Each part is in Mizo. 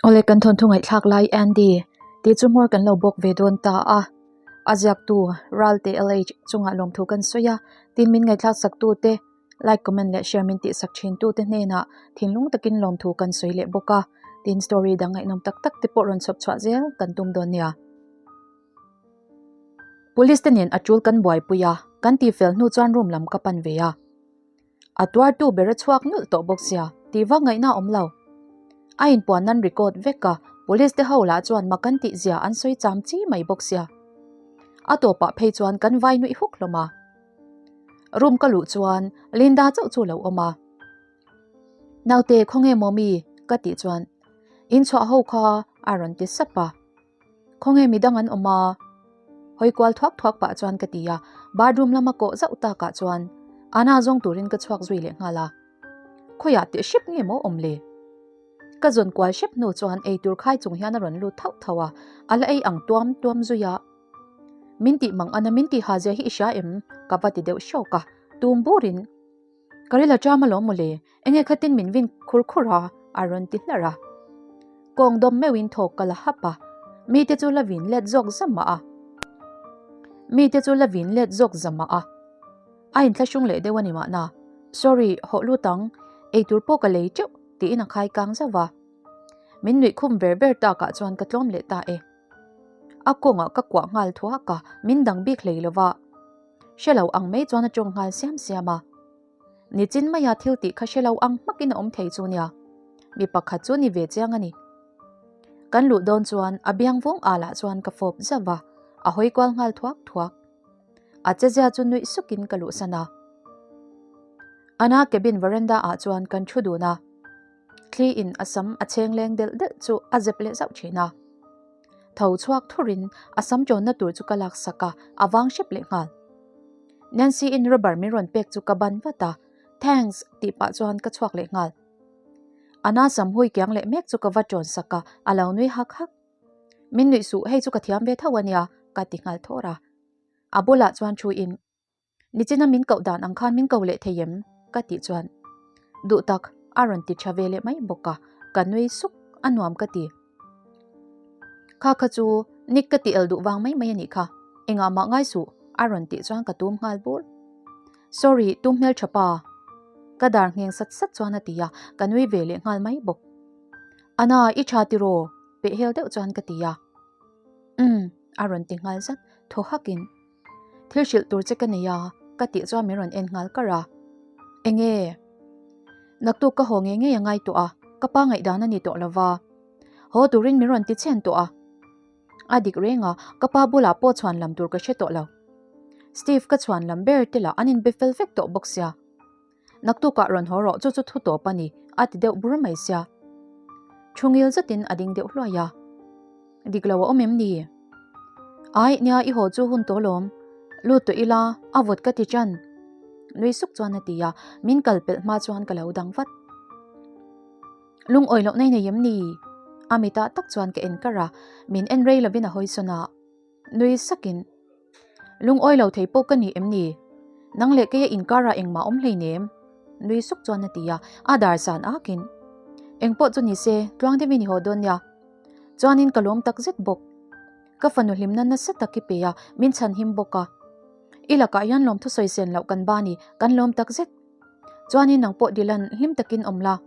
Awle kan thawnthu ngaihthlak lai Andy tih chu hmawr kan lo bawk ve dawn ta a, a ziaktu Ralte LH chungah lawmthu kan sawi a, tin min ngaihthlak sak tute like comment leh share min tihsak thin tute hnenah thinlung takin lawmthu kan sawi leh bawk a, tin story dang ngaihnawm tak tak te pawh rawn chhawp chhuah zel kan tum dawn nia. Police te nen a tul kan buaipui a, kan tihfel hnu chuan room lam ka pan ve a. A tuartu ber a chhuak nulh tawh bawk sia, tih vak ngaihna a awm lo. A inpuan nan record vek a, police te ho lah chuan mak an tih zia an sawi cham chi mai bawk sia. A tawpah phei chuan kan vai nuih huk hlawm a. Room ka luh chuan Linda chauh chu lo awm a. Naute khawnge maw mi? ka tih chuan inchhuah ho kha a rawn ti sap a. Khawnge midang an awm a? Hawi kual thuak thuak pah chuan ka ti a, bathroom lama kawh zauh takah chuan Anna zawng turin ka chhuak zui leh nghal a. Khawiah tih hrep nge maw awm le? Ka zawn kual hrep hnu chuan eitur khai chung hian a rawn lut thauh thauh a, a la ei ang tuam tuam zui a. Min tih mang ana min tih ha zia hi i hria em? Ka va ti deuh hrawk a, tum burin Ka ril a ṭam alawm mawle, enge khatin min vin khur khur a, a rawn ti hlar a. Kawng dawm meuhin thawk ka la hap a, mite chu la vin let zawk zamah a. Mite chu la vin let zawk zamah a. A inthlahrung leh deuh a ni mahna, Sorry, hawh lut ang, eitur pawh ka lei teuh, tiin a khai kang zauh a. Min nuih khum ver ver takah chuan ka tlawm leh ta e. A kawngah ka kuah nghal thuak a, min dang bik hlei lova. Hre lo ang mai chuan a tawng nghal siam siam a. Nichin maia thil tih kha hre lo ang hmakin a awm thei chu nia. Mi pakhat chu ni ve chiang a ni. Kan luh dawn chuan a biang vawng alah chuan ka fawp zauh a, a hawi kual nghal thuak thuak. A chezia chu nuih sukin ka luhsan a. Ana cabin veranda ah chuan kan thu dun a. Thli in a sam a cheng leng delh delh chu a zep leh zauh thin a. Tho chhuak thurin a sam tawnna tur chu ka lak sak a, a vang hrep leh nghal. Nancy in rubber min rawn pek chu ka ban vat a, Thanks tih pah chuan ka chhuak leh nghal. Ana sam hui kiang leh mek chu ka va tawn sak a, a lo nui hak hak. Min nuih suh hei chu ka thiam ve tho a nia ka ti nghal thawr a. A bulah chuan thu in Nichina min koh dan ang khan min ko leh thei em? ka tih chuan duh tak a rawn ti tha ve leh mai bawk a, ka nui suk a nuam ka ti. Kha kha chu Nick ka tih el duh vang mai mai a nih kha, engah mah ngai suh a rawn tih chuan ka tum nghal bur. Sorry tum hmeltha pa ka dar ngheng sat sat chuan a ti a, ka nui ve leh nghal mai bawk. Ana i tha tiraw? pehhel deuh chuan ka ti a. Umm a rawn ti nghal zat thaw hakin. Thil hrilh tur che ka nei a, ka tih chuan min rawn en nghal kar a. Enge? Naktuk ka haw ngei ngei a ngai tawh a, ka pa ngaihdan a ni tawh lova. Haw turin min rawn ti chhen tawh a. A dik reng a, ka pa bulah pawh chhuan lam tur ka hre tawh lo. Steve ka chhuan lam ber te lah an inbe fel vek tawh bawk sia. Naktukah rawn haw rawh chu chu thu tawp a ni, a ti deuh bur mai sia. Thu ngil zetin a ding deuh hluai a. Dik lo a awm em ni? Ai, nia i haw chu hun tawh lawm. Lut tawh ila, a vawt ka ti ṭan. Nui suk chuan a ti a, min kal pelh hma chuan ka lo dang vat. Lungawi loh nei nei em ni? A mitah tak chuan ka en kar a, min en rei lovin a hawi sawn a. Nui sakin, Lungawi lo thei pawh ka ni em ni? Nang leh keia inkarah engmah awm hleinem? Nui suk chuan a ti a, a dar san akin, Engpawh chu ni se, tluang deuhin i haw dawn nia. Chuanin ka lawm tak zet bawk. Ka fanu hlimna nasa tak i pe a, min chhan him bawk a. I lakah hian lawmthu sawi sen loh kan ba ni, kan lawm tak zet. Chuanin nang pawh Dylan hlim takin awm la.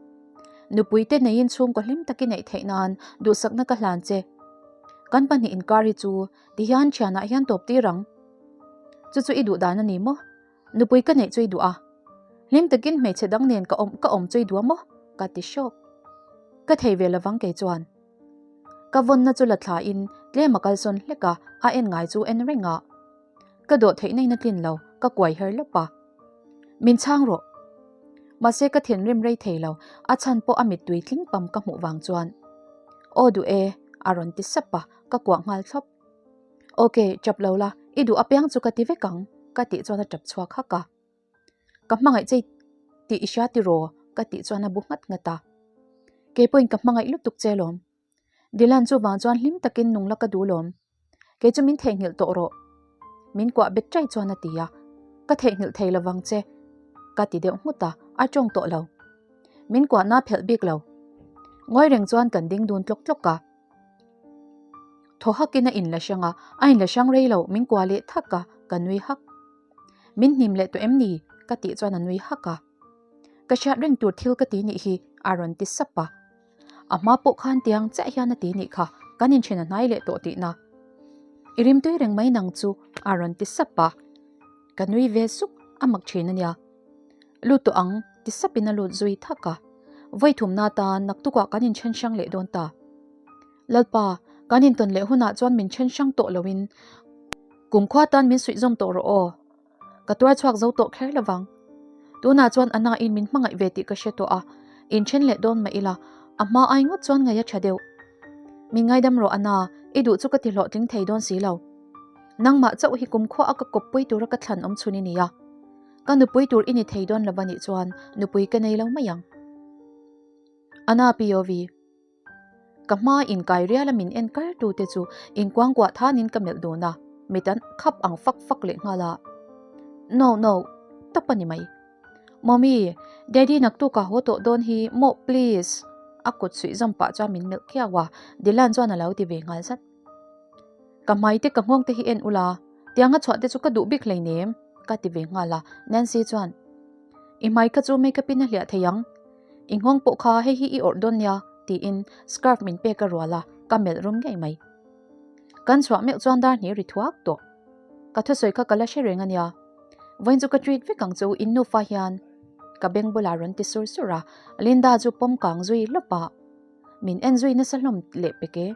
Nupui te neiin chhungkaw hlim takin neih theih nan duhsakna ka hlan che. Kan pahnih inkar hi chu tihian thianah hian tawp tir ang. Chu chu i duh dan a ni maw? Nupui ka neih chu i duh a. Hlim takin hmeichhe dang nen ka awm ka awm chu i duh a maw? Ka ti hrawk. Ka thei ve lovang kei chuan. Ka vawnna chu la thlain tlem a kalsawn hlek a, a en ngai chu en reng a. Ka dawh theih nain a tlin lo, ka kuai her lawp a. Min chhang rawh. Mahse ka thinrim rei thei lo, a chhan pawh a mittui tling pam ka hmuh vang chuan. Aw duh e, a rawn ti sap a, ka kuah nghal thlawp. Ok, tap lo la, i duh apiang chu ka ti vek ang, ka tih chuan a tap chhuak hak a. Ka hmangaih che tih i hria tiraw? ka tih chuan a bu nghat nghat a. Keipawhin ka hmangaih lutuk che alawm. Dylan chuvang chuan hlim takin nung la ka duh lawm. Kei chu min theihnghilh tawh rawh. Min kuah bet ṭai chuan a ti a, Ka theihnghilh thei lovang che. Ka ti deuh nghut a, a ṭawng tawh lo. Min kuahna phelh bik lo. Ngawi reng chuan kan ding dun tlawk tlawk a. Thaw hakin a inla hrang a, a inla hrang rei lo, min kuah leh thak a, ka nui hak. Min hnim leh tawh em ni? Ka tih chuan a nui hak a. Ka hriat reng tur thil ka ti nih hi, a rawn ti sap a. A hma pawh khan tiang chiah hian a ti nih kha, kan inthen a hnai leh tawh tihna. I rimtui reng mai nang chu, a rawn ti sap a. Ka nui ve suk, a mak thin a nia. Lut tawh ang, ti sapin a lut zui thak a. Vawi thumna atan naktukah kan inthen hrang leh dawn ta. Lalpa, kan intawn leh hunah chuan min then hrang tawh loin kumkhua tan min suih zawm tawh rawh aw. Ka tuar chhuak zo tawh kher lovang. Tunah chuan a nain min hmangaih ve tih ka hre tawh a, inthen leh dawn mah ila, a hma ai ngawt chuan ngaih a tha deuh. Min ngaidam rawh Anna, i duh chu ka ti hlawhtling thei dawn si lo. Nangmah chauh hi kumkhua a ka kawppui tura ka thlan awm chhun i ni a. Ka nupui tur i ni thei dawn lova nih chuan nupui ka nei lo mai ang. Anna POV. Ka hma inkai riala min en kar tu te chu inkuangkuah thanin ka melh dun a, mit an khap ang fak fak leh nghal a. No, no, tap a ni mai. Mommy, Daddy naktuk a haw tawh dawn hi mawh please a kut suih zawm pah chuan min melh khiau a, Dylan chuan a lo ti ve nghal zat. Ka hmai te ka nghawng te hi en ula, tianga chhuah te chu ka duh bik hleinem ka ti ve nghal a, Nancy chuan I hmai kha chu makeup in a hliah thei ang. I nghawng pawh kha hei hi i awrh dawn nia tiin scarf min pek a rual a, ka melh rum ngei mai. Kan chhuah meuh chuan dar hnih ri thuak tawh. Ka thusawi kha ka la hre reng a nia. Vawiin chu ka treat vek ang chu in nufa hian ka beng bulah rawn ti sur sur a, Linda chu pawm kang zui lawp a, min en zui nasa hlawm leh pek e.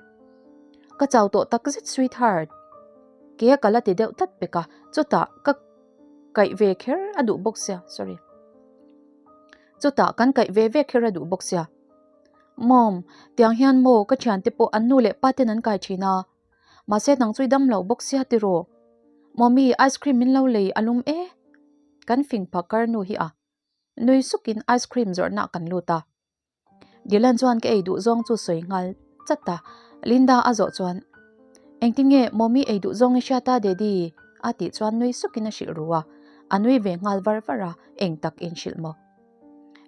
Ka chau tawh takzet sweetheart. Ke a ka la ti deuh tlat pek a, chutah ka kaih ve kher a duh bawk sia, sorry. Chutah kan kaih ve ve kher a duh bawk sia. Mom, tiang hian maw ka thiante pawh an nu leh pa ten an kai thin a. Mahse nang chu i dam loh bawk sia tiraw? Mommy, ice cream min lo lei a lum e. Kan fing phakar nu hi a. Nui sukin ice cream zawrhna kan lut a. Dylan chuan ka ei duh zawng chu sawi nghal chat a, Linda a zawh chuan, Engtin nge Mommy ei duh zawng i hriat a Daddy? a tih chuan nui sukin a hrilh ru a, a nui ve nghal var var a, eng tak in hrilh maw?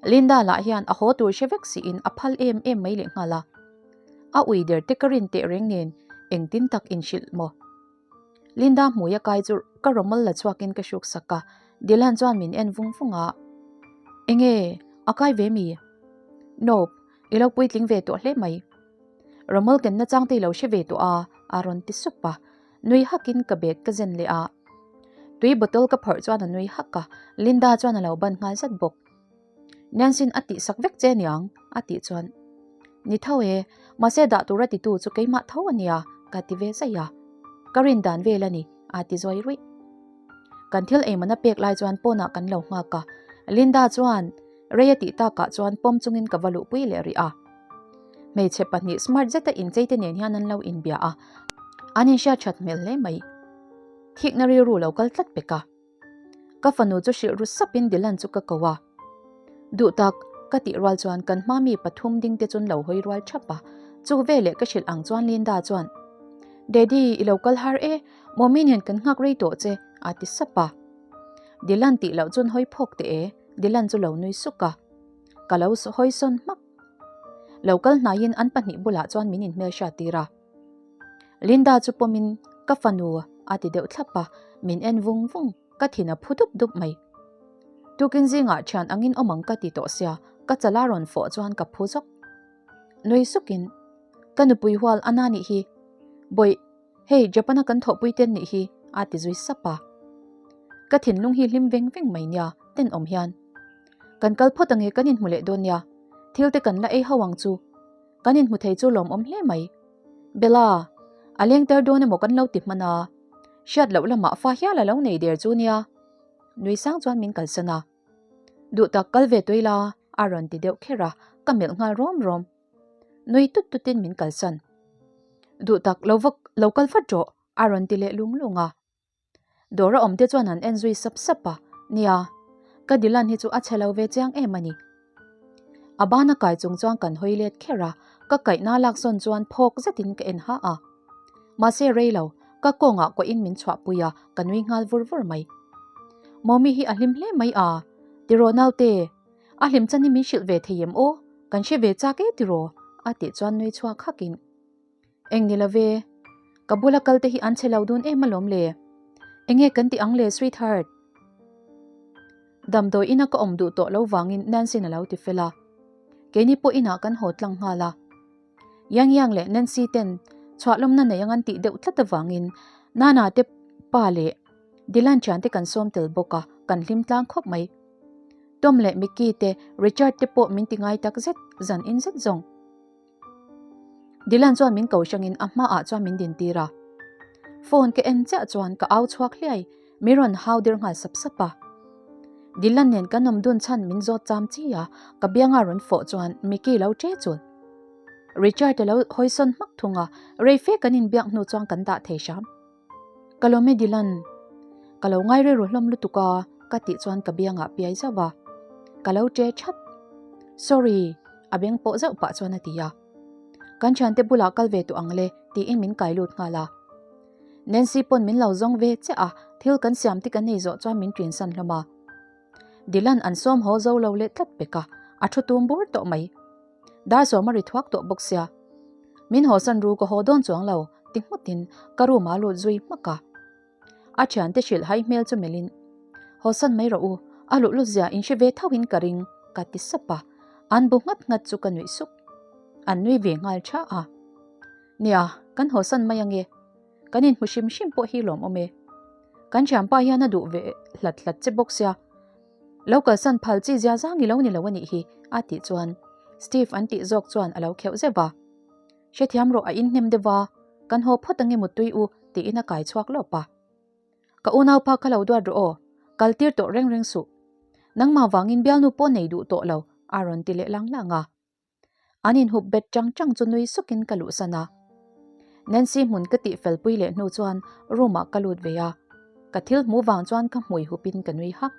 Linda lah hian a haw tur hre vek siin a phal em em mai leh nghal a, a ui der te ka rin teh reng nen engtin tak in hrilh maw? Linda hmui a kai chu ka rawmawl la chhuakin ka hruk sak a, Dylan chuan min en vung vung a. Enge, a kai ve mi? Nope, i lo puitling ve tawh hle mai. Rawmawl kenna chang te i lo hre ve tawh a, a rawn ti sup a. Nui hakin ka bag ka zen leh a. Tui bottle ka phawrh chuan a nui hak a, Linda chuan a lo ban nghal zat bawk. Nancy'n a tihsak vek che aniang a tih chuan Ni tho e, mahse dah tura titu chu keimah tho ania ka ti ve zaih a, ka rin dan vel a ni a ti zawi ruih. Kan thil eiman a pek lai chuan pawnah kan lo nghak a, Linda chuan rei a tih takah chuan pawm chungin ka va luhpui leh rih a. Hmeichhe pahnih smart zeta inchei te nen hian an lo inbia a, an inhriat that hmel hle mai. Thikna rilru lo kal tlat pek a. Ka fanu chu hrilh ru sapin Dylan chu ka ko a. Duh tak, ka tih rual chuan kan hma mi pathum ding te chun lo hawi rual thap a. Chu veleh ka hrilh ang chuan Linda chuan, Daddy, i lo kal har e, Mommy nen kan nghak rei tawh che, a ti sap a. Dylan tih loh chun hawi phawk teh e, Dylan chu lo nui suk a. Ka lo hawi sawn hmak. Lo kal hnaiin an pahnih bulah chuan min inhmelhriat tir a. Linda chu pawmin ka fanu a ti deuh thlap a, min en vung vung, ka thin a phu dup dup mai. Tukin zingah thian angin awm ang ka ti tawh sia, ka chala rawn fawh chuan ka phu zawk. Nui sukin, Ka nupui hual a na nih hi, Bawih, hei Japan-a kan thawhpui ten nih hi a ti zui sap a. Ka thinlung hi hlim veng veng mai nia, tenawm hian. Kan kal phawt ange kan inhmu leh dawn nia, thil te kan la ei ho ang chu. Kan inhmu thei chu lawmawm hle mai. Bella, a leng tar dawn emaw kan lo ti hman a, hriat loh lamah fa hial a lo nei der chu nia. Nui sang chuan min kalsan a. Duh tak kal ve tui la, a rawn ti deuh kher a, ka melh nghal rawm rawm. Nui tut tutin min kalsan. Duh tak lo va lo kal vat rawh, a rawn ti leh lung lung a. Dawr a awm te chuan an en zui sap sap a, nia, ka Dylan hi chu a chhe lo ve chiang em a ni. A bana kai chung chuan kan hawi let kher a, ka kaihna lak sawn chuan phawk zetin ka en ha a. Mahse rei lo, ka kawngah kuahin min chhuahpui a, ka nui nghal vur vur mai. Mommy hi a hlim hle mai a, tiraw naute, a hlim chan hi min hrilh ve thei em aw, kan hre ve chak e tiraw? A tih chuan nui chhuak hakin, Eng ni love, ka bula kal te hi an chhe lo dun em alawm le? Enge kan ti ang le sweetheart? Damdawi ina ka awm duh tawh lo vangin Nancy-in a lo ti fel a. Keini pawh inah kan haw tlang nghal a. Yang Yang leh Nancy ten chhuahlawmna nei ang an tih deuh tlat avangin Nana te pa leh Dylan thiante kan sawm tel bawk a, kan hlim tlang khawp mai. Tom leh Mickey te, Richard te pawh min ti ngai tak zet, zan in zet zawng. Dylan chuan min ko hrangin a hmaah chuan min din tir a. Phone ka en chiah chuan ka au chhuak hliai, min rawn hau dir nghal sap sap a. Dylan nen kan awm dun chhan min zawt cham chi a, ka bianga rawn fawh chuan Mickey lo che chul. Richard a lo hawisawn hmak thung a, rei fe kan inbiak hnu chuan kan dah thei hram. Ka lo me Dylan, ka lo ngai rilru hlawm lutuk a ka tih chuan ka biangah piai zauh a, ka lo che that. Sorry, a beng pawh zauh pah chuan a ti a. Kan thiante bulah kal ve tawh ang le tiin min kai lut nghal a. Nancy pawn min lo zawng ve chiah a, thil kan siam te kan ei zawh chuan min ṭinsan hlawm a. Dylan an sawm haw zo lo leh tlat pek a, a thu tum bur tawh mai. Dar sawm a ri thuak tawh bawk sia. Min hawsan ru ka haw dawn chuang lo ti nghutin ka room ah lut zui hmak a. A thiante hrilh hai hmel chu melhin, Hawsan mai rawh u, a luh lut zia in hre ve tho in ka ring ka ti sap a. An bu nghat nghat chu ka nuih suk. An nui ve nghal tha a. Nia, kan hawsan mai ange. Kan inhmu hrim hrim pawh hi lawmawm e. Kan thianpa hian a duh ve hlat hlat che bawk sia. Lo kalsan phal chi zia zang i lo ni lo a nih hi, a tih chuan Steve an tih zawk chuan a lo kheuh zeuh va. Hrethiam rawh a inhnem deuh va, kan haw phawt ange muttui u, tiin a kai chhuak lawp a. Ka unaupa kha lo duat rawh aw, kal tir tawh reng reng suh. Nangmah vangin bialnu pawh nei duh tawh lo, a rawn ti leh lang lang a. An inhup bet chang chang chu nui sukin ka luhsan a. Nancy hmun ka tih felpui leh hnu chuan room ah ka lut ve a, ka thil hmuh vang chuan ka hmui hupin ka nui hak.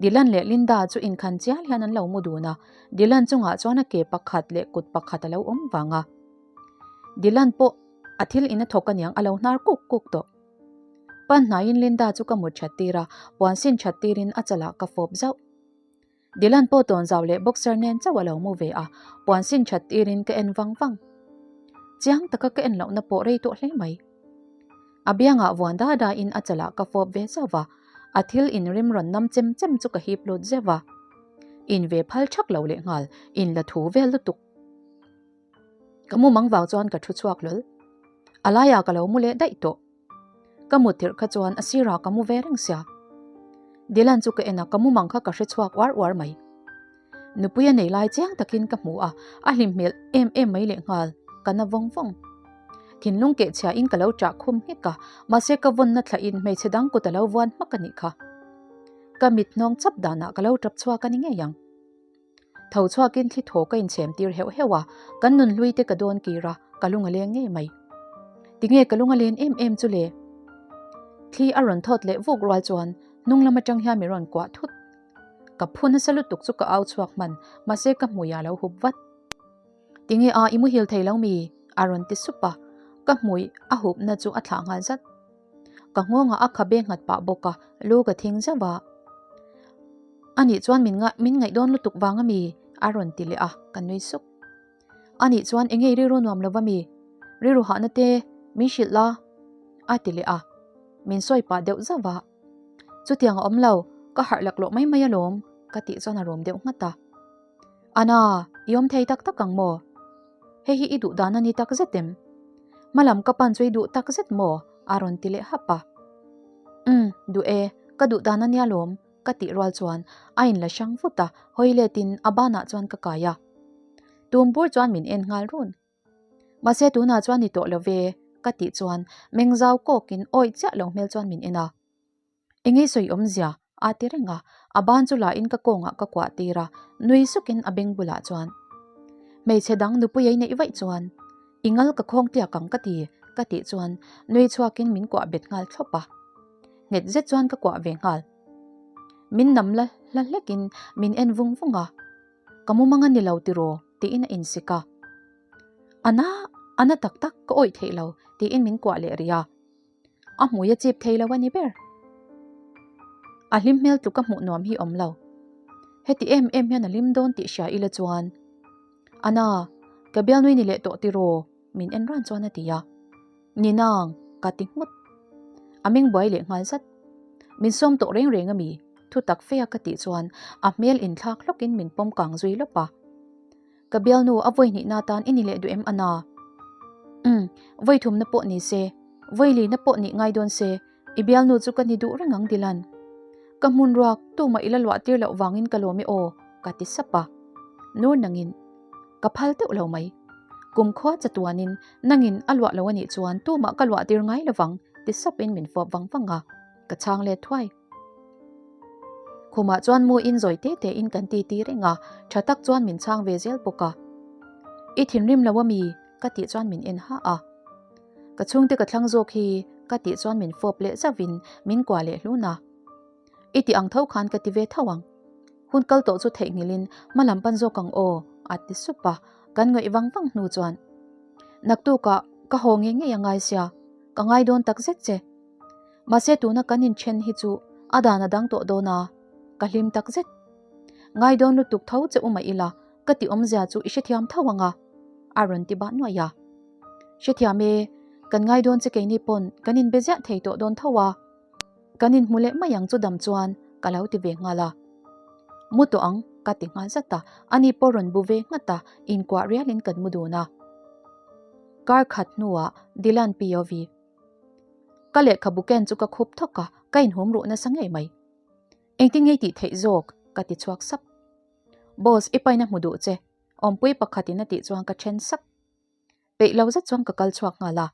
Dylan leh Linda chu inkhan chial hian an lo mu dun a, Dylan chungah chuan a ke pakhat leh kut pakhat a lo awm vang a. Dylan pawh a thil in a thawk aniang a lo hnar kuk kuk tawh. Pan hnaiin Linda chu ka mut that tir a, puan sin that tirin a chalah ka fawp zauh. Dylan pawh tawnzau leh boxer nen chauh a lo mu ve a, puan sin that tirin ka en vang vang. Chiang taka ka en lohna pawh rei tawh hle mai. A biangah vuan da da in a chalah ka fawp ve zauh va, a thil in rim rawn nam chem chem chu ka hip lut zeuh va. In ve phal thak lo leh nghal, in la thu vel lutuk. Ka mu mang vang chuan ka thu chhuak hlawl. A laiah ka lo mu leh daih tawh. Ka mut tirh kha chuan a sirah ka mu ve reng sia. Dylan chu ka en a, ka mumang kha ka hre chhuak uar uar mai. Nupui a nei lai chiang takin ka hmu a, a hlim hmel em em mai lehnghal, ka na vawng vawng. Thinlung keh chhia in ka lo ṭah khum nghek a, mahse ka vawnna thlah in hmeichhe dang kut a lo vuan hmak a nih kha. Ka mit hnawng chap danah ka lo ṭap chhuak a ni ngei ang. Tho chhuakin thli thaw ka inchhem tir heuh heuh a, kan nun hlui te ka dawn kir a, ka lung a leng ngei mai. Tinge ka lung a len em em chu le? Thli a rawn thawt leh vuk rual chuan hnung lam atang hian min rawn kuah thut. Ka phu nasa lutuk chu ka au chhuak hman, mahse ka hmui a lo hup vat. Tinge a, i muhil thei lo mi? a rawn ti sup a, ka hmui a hupna chu a thlah nghal zat. Ka nghawngah a khabe nghat pah bawk a, lu ka thing zauh a. Anih chuan min ngaih min ngaih dawn lutuk vang ami? a rawn ti leh a, ka nui suk. Anih chuan enge i rilru nuam lo va mi? Rilru hahna te min hrilh la? a ti leh a, min sawi pah deuh zauh a. Chutiang a awm lo, ka harh laklawh mai mai alawm ka tih chuan a rawm deuh nghat a. Ana, i awm thei tak tak ang maw? Hei hi i duh dan a ni tak zet em? Hmalam ka pan chu i duh tak zet maw? a rawn ti leh hap a. Umm, duh e, ka duh dan a nia lawm, ka tih rual chuan a inla hrang vut a, hawi letin a banah chuan ka kai a. Tum bur chuan min en nghal run. Mahse tunah chuan ni tawh lo ve, ka tih chuan meng zau kawkin awih chiah lo hmel chuan min en a. Engei sawi awmzia a ti reng a, a ban chu lahin ka kawngah ka kuah tir a, nui sukin a beng bulah chuan, Hmeichhe dang nupui ei neih vaih chuan i ngal ka khawng tiak ang ka ti, ka tih chuan nui chhuakin min kuah bet nghal thlawp a. Nghet zet chuan ka kuah ve nghal. Min nam la hla hlekin min en vung vung a, Ka mumang a ni lo tiraw? tiin a insik a. A na, a na tak tak, ka awih theih lo, tiin min kuah leh rih a. A hmui a chip thei lo a ni ber. A hlim hmel tluk a hmuh nuam hi awm lo. Heti em em hian a hlim dawn tih hria ila chuan. Ana, Ka bialnu i ni leh tawh tiraw? Min en ran chuan a ti a. Ni nang, ka ti nghut. A meng buai leh nghal zat. Min sawm tawh reng reng a mi? Thu tak fe a ka tih chuan a hmel inthlak hlawkin min pawm kang zui lawp a. Ka bialnu a vawi hnihna tan i ni leh duh em a na? Umm, vawi thumna pawh ni se, vawi lina pawh nih ngai dawn se, i bialnu chu ka ni duh reng ang Dylan. Ka hmun ruak tumah i la luah tir loh vangin ka lawm i aw, ka ti sap a. Nur nangin, Ka phal deuh lo mai. Kumkhua chatuanin nangin a luah lo a nih chuan tumah ka luah tir ngai lovang, ti sapin min fawp vang vang a, ka chhang let thuai. Khumah chuan mu in zawi te te in kan ti ti reng a, tha tak chuan min chhang ve zel bawk a. I thinrim lo ami? ka tih chuan min en ha a. Ka chhungte ka thlang zawk hi ka tih chuan min fawp leh zauh in min kuah leh hlun a. I ti ang tho khan ka ti ve tho ang. Hun kal tawh chu theihnghilh in hma lam pan zawk ang aw a ti sup a, kan ngaih vang vang hnu chuan naktukah ka haw ngei ngei a ngai sia, ka ngai dawn tak zet che. Mahse tuna kan inthen hi chu a dan a dang tawh dawn a, ka hlim tak zet. Ngai dawn lutuk tho che u mah ila ka ti awmzia chu i hrethiam tho ang a, a rawn ti bah nuaih a. Hrethiam e, kan ngai dawn che keini pawn kan inbe ziah thei tawh dawn tho a, kan inhmu leh mai ang chu dam chuan ka lo ti ve nghal a. Mu tawh ang ka ti nghal zat a, ani pawh rawn bu ve nghat a, inkuah rialin kan mu dun a. Kar khat hnuah Dylan POV. Ka lehkhabu ken chu ka khup thawk a, ka inhum ruh nasa ngei mai. Engtin ngei tih theih zawk? ka ti chhuak sap. Boss, i paina hmu duh che, awmpui pakhatin a tih chuan ka then sak. Peih lo zet chuan ka kal chhuak nghal a.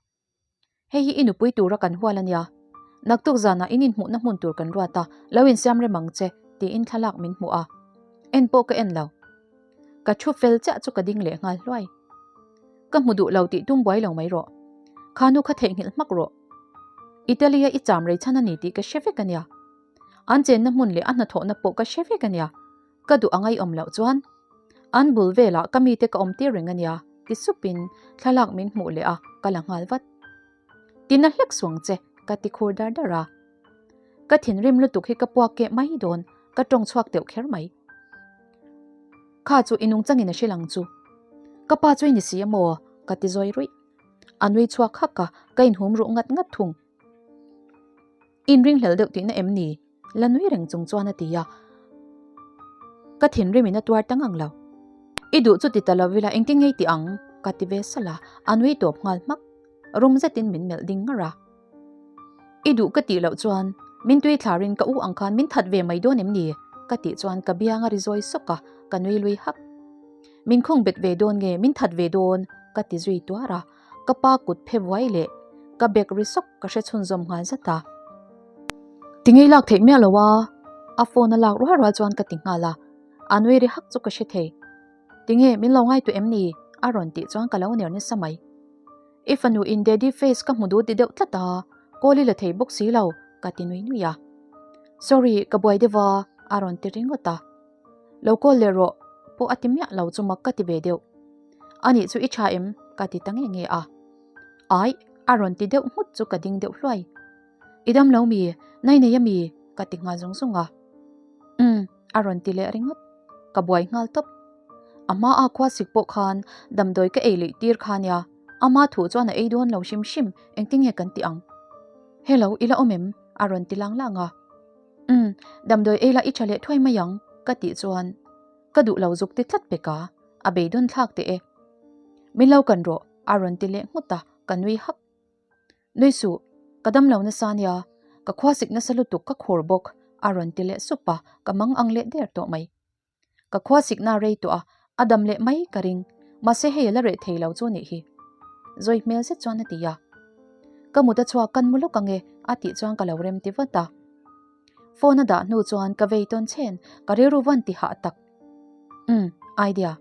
Hei hi i nupui tura kan hual a nia. Naktuk zanah in inhmuhna hmun tur kan ruat a, lo insiam rem ang che, tiin thlalak min hmuh a. En pawh ka en lo. Ka thu fel chiah chu ka ding leh nghal hluai. Ka hmu duh lo tih tum buai lo mai rawh. Khanu kha theihnghilh hmak rawh. Italy-a i cham rei chhan a ni tih ka hre vek a nia. An chenna hmun leh a hnathawhna pawh ka hre vek a nia. Ka duh angai awm loh chuan an bul velah ka mite ka awm tir reng a nia ti supin thlalak min hmuh leh a, ka la nghal vat. Tina hlek suang che ka ti khur dar dar a. Ka thinrim lutuk hi ka puak keh mai dawn, ka tawng chhuak deuh kher mai. Kha chu i nungchangin a hrilh ang chu. Ka pa chu i ni si a maw? ka ti zawi ruih. A nui chhuak hak a, ka inhum ruh ngat ngat thung. Inringhlel deuh tihna em ni? La nui reng chung chuan a ti a. Ka thinrimin a tuar ta ngang lo. I duh chu ti ta lo ila engtin ngei ti ang? ka ti ve salh a, a nui tawp nghal hmak. Rum zetin min melh ding ngar a. I duh ka tih loh chuan min tui thlarin ka u ang khan min that ve mai dawn em ni? Ka tih chuan ka biang a ri zawi sawk a, ka nui lui hak. Min khawng bet ve dawn nge min that ve dawn? Ka ti zui tuar a, ka pa kut phe vuai leh ka bek ri sawk ka hre chhunzawm nghal zat a. Tingei lak theih miah lo a, a phone a lak rual rual chuan ka ti nghal a, a nui ri hak chu ka hre thei. Tinge min lo ngaihtuah em ni? A rawn tih chuan ka lo ner nasa mai. I fanu in daddy face ka hmu duh ti deuh tlat a, call i la thei bawk si lo, ka ti nui nui a. Sorry, ka buai deuh a, a rawn ti ringawt a. Lo call leh rawh pawh a ti miah lo chu mak ka ti ve deuh. Anih chu i tha em? ka ti ta nge nge a. Aih, a rawn ti deuh nghut chu ka ding deuh hluai. I dam lo mi? Nai nei a mi? ka ti nghal zung zung a. Umm, a rawn ti leh ringawt. Ka buai nghal tawp. A hma a khua sik pawh khan damdawi ka ei luih tir kha nia, ama thu chuan a ei dawn lo hrim hrim, engtin nge kan ti ang? Hello, i la awm em? a rawn ti lang lang a. Umm, damdawi ei la i tha leh thuai mai ang, ka tih chuan ka duh lo zuk ti tlat pek a, a beidawn thlak teh e. Min lo kan rawh, a rawn ti leh nghut a, ka nui hak. Nui suh, ka dam lo nasa nia, ka khua sik nasa lutuk ka khur bawk, a rawn ti leh sup a, ka mang ang leh der tawh mai. Ka khua sikna rei tawh a, a dam leh mai ka ring, mahse hei a la reh thei lo chu nih hi. Zawi hmel zet chuan a ti a. Ka mut a chhuak kan mu lawk ang e, a tih chuan ka lo rem ti vat a. Phone a dah hnu chuan ka vei tawn chhen, ka rilru van ti hah tak. Umm, idea.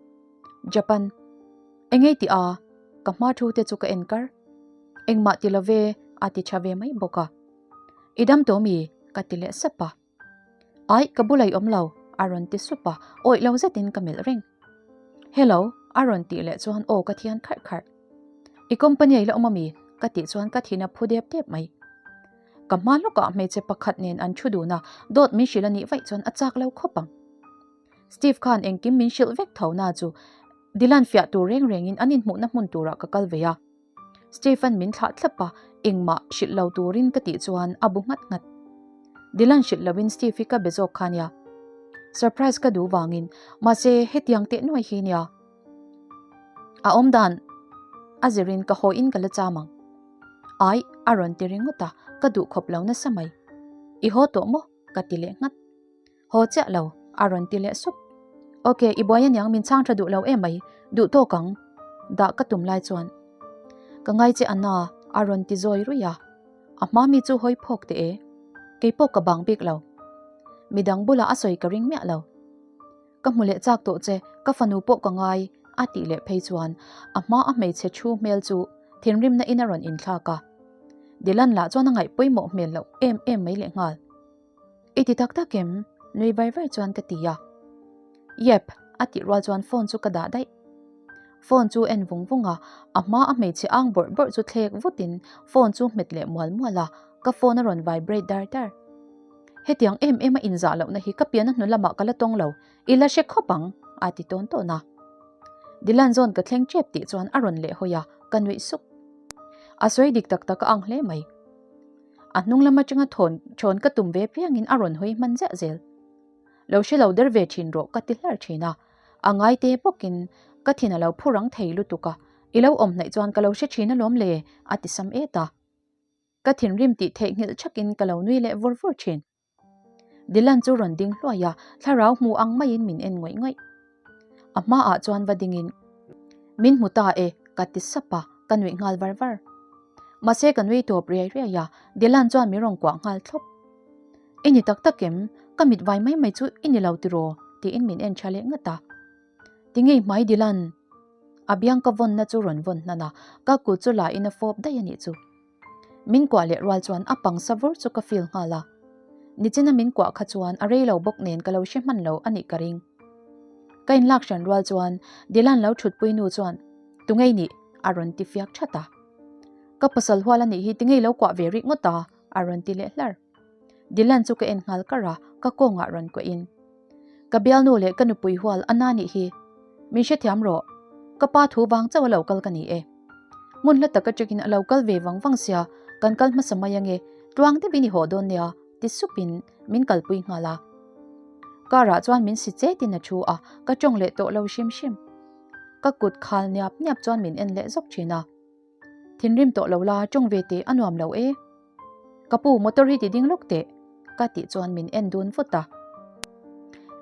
Japan. Engei tih a, ka hma thu te chu ka en kar. Engmah ti lo ve, a ti tha ve mai bawk a. I dam tawh mi? ka ti leh sap a. Aih, ka bulah i awm lo, a rawn ti sup a, awih lo zetin ka melh reng. Hello, a rawn tih leh chuan aw ka thian kharh kharh. I company a i la awm ami? ka tih chuan ka thin a phu dep dep mai. Ka hma lawkah hmeichhe pakhat nen an thu dun a, dawt min hrilh a nih vaih chuan a chak lo khawp ang. Steve khan engkim min hrilh vek tho na chu. Dylan fiah tur reng rengin an inhmuhna hmun turah ka kal ve a. Stephen min thlah thlap a, engmah hrilh lo turin ka tih chuan a bu nghat nghat. Dylan hrilh loin Steve hi ka be zawk kha nia. Surprise ka duh vangin, mahse hetiang teh nuai hi nia. A awm dan a zirin ka haw in ka la cham ang. Ai, a rawn ti ringawt a, ka duh khawp lo nasa mai. I haw tawh maw? Ka ti leh nghat. Haw chiah lo, a rawn ti leh sup. Ok, i buai aniang min chhang tha duh lo em mai, duh tawk ang. Dah ka tum lai chuan. Ka ngai che Anna, a rawn ti zawi ruih a. A hma mi chu hawi phawk teh e. Keipawh ka bang bik lo. Midang bulah a sawi ka ring miah lo. Ka hmu leh chak tawh che, ka fanu pawh ka ngai, a tih leh phei chuan a hma a hmeichhe thu hmel chu thinrimna in a rawn inthlak a. Dylan lah chuan a ngaih pawimawh hmel loh em em mai lehnghal. I ti tak tak em? Nui vai vai chuan ka ti a. Yep, a tih rual chuan phone chu ka dah daih. Phone chu en vung vung a, a hma a hmeichhe ang bawrh bawrh chu thlek vutin phone chu hmet leh mual mual a, ka phone a rawn vibrate dar dar. Hetiang em em a inzah lohna hi ka pian a hnu lamah ka la tawng lo, i la hre khawp ang, a ti tawn tawn a. Dylan zawn ka thleng tep tih chuan a rawn leh hawi a, ka nuih suk. A sawi dik tak tak a ang hle mai. A hnung lam atanga thawn thawn ka tum ve piangin a rawn hawi hman ziah zel. Lo hre lo der ve thin rawh ka ti hlar thin a, a ngai te bawkin ka thin a lo phu rang thei lutuk a, i lo awm hnaih chuan ka lo hre thin alawm le, a ti sam et a. Ka thinrim tih theihnghilh thakin ka lo nui leh vur vur thin. Dylan chu rawn ding hluai a, thlarau hmu ang maiin min en ngawih ngawih. A hmaah chuan va dingin, Min hmu ta e, ka ti sap a, ka nuih nghal var var. Mahse ka nui tawp riai riai a, Dylan chuan min rawn kuah nghal thlawp. I ni tak tak em? Ka mit vai mai mai chu i ni lo tiraw? tiin min en tha leh ngat a. Tingei hmai Dylan? A biang ka vawnna chu rawn vawn hnan a, ka kut chu la in a fawp daih a nih chu. Min kuah leh rual chuan a pangsa vur chu ka feel nghal a. Nichina min kuah kha chuan a rei lo bawk nen ka lo hre hman lo a nih ka ring. Ka inlak hran rual chuan Dylan lo thutpui nu chuan Tungei nih? a rawn ti fiak that a. Ka pasal hual a nih hi tingei lo kuah ve rih ngawt a? a rawn ti leh hlar. Dylan chu ka en nghal kar a, ka kawngah rawn kuahin. Ka bialnu leh ka nupui hual a na nih hi. Min hrethiam rawh. Ka pa thu vang chauh a lo kal ka ni e. Hmun hla tak atangin a lo kal ve vang vang sia, kan kal hmasa mai ange, tluang deuhin i haw dawn nia, ti supin min kalpui nghal a. Car ah chuan min si chetin a thu a, ka tawng leh tawh lo hrim hrim. Ka kut khal niap niap chuan min en leh zawk thin a. Thinrim tawh lo la, tawng ve teh a nuam lo e. Ka pu, motor hi ti ding lawk teh, ka tih chuan min en dun vut a.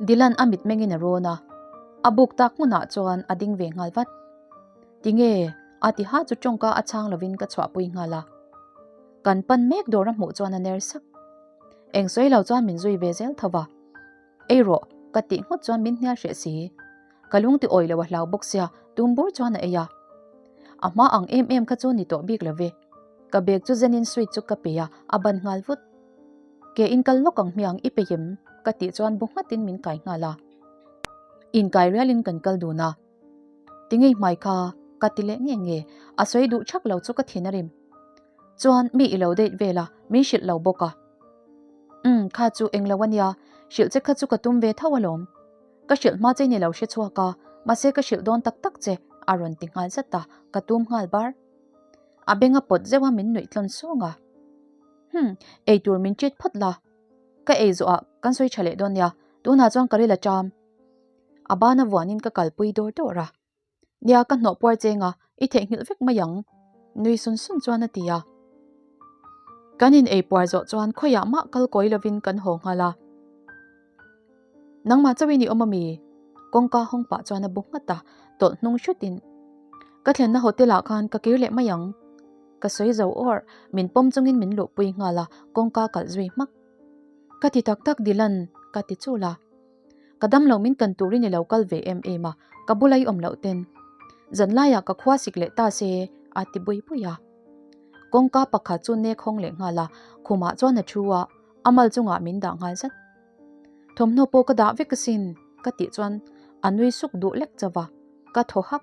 Dylan a mitmengin a rawn a, a buk tak hmunah chuan a ding ve nghal vat. Tinge? a ti ha chu tawngka a chhang lovin ka chhuahpui nghal a. Kan pan mek dawr a hmuh chuan a ner sak. Eng sawi lo chuan min zui ve zel tho va. Ei rawh, ka tih nghut chuan min hnial hreh si. Ka lung ti awih lo a hlau bawk sia, tum bur chuan a ei a. A hma ang em em kha chu ni tawh bik lo ve. Ka bag chu zenin sweet chu ka pe a, a ban nghal vut. Ke in kal lawk ang hmiang i pe em? Ka tih chuan bu nghatin min kai nghal a. Inkai rialin kan kal dun a. Tingei hmai kha ka ti leh nge nge, a sawi duh thak lo chu ka thin a rim. Chuan mi i lo date vel a, min hrilh lo bawk a. Umm kha chu englo a nia, hrilh che kha chu ka tum ve tho alawm. Ka hrilh hma che ni lo hre chhuak a, mahse ka hrilh dawn tak tak che, a rawn ti nghal zat a, ka tum nghal bar. A beng a pawt zeuh a min nuih tlawn sawng a. Hum, eitur min treat phawt la. Ka ei zawh ah kan sawi tha leh dawn nia, tunah chuan ka ril a ṭam. A bana vuanin ka kalpui dawr dawr a. Nia ka hnawh puar cheng a, i theihnghilh vek mai ang, nui sun sun chuan a ti a. Kan in ei puar zawh chuan khawiah mah kal kawi lovin kan haw nghal a. Nangmah chauhin i awm ami? Kawngka hawng pah chuan a bu nghat a, tawlh hnung hrutin. Ka thlenna hotel ah khan ka kir leh mai ang. Ka sawi zo awr, min pawm chungin min luhpui nghal a, kawngka kalh zui hmak. Ka ti tak tak Dylan, ka ti chul a. Ka dam lo min kan turin i lo kal ve em em a, ka bula i awm loh ten. Zan laiah ka khua sik leh ta se, a ti bui bui a. Kawngka pakhat chu nek hawng leh nghal a, khumah chuan a thu a, a mal chungah min dah nghal zat. Thawmhnaw pawh ka dah vek asin, ka tih chuan a nui suk duh lek chauh a, ka thaw hak.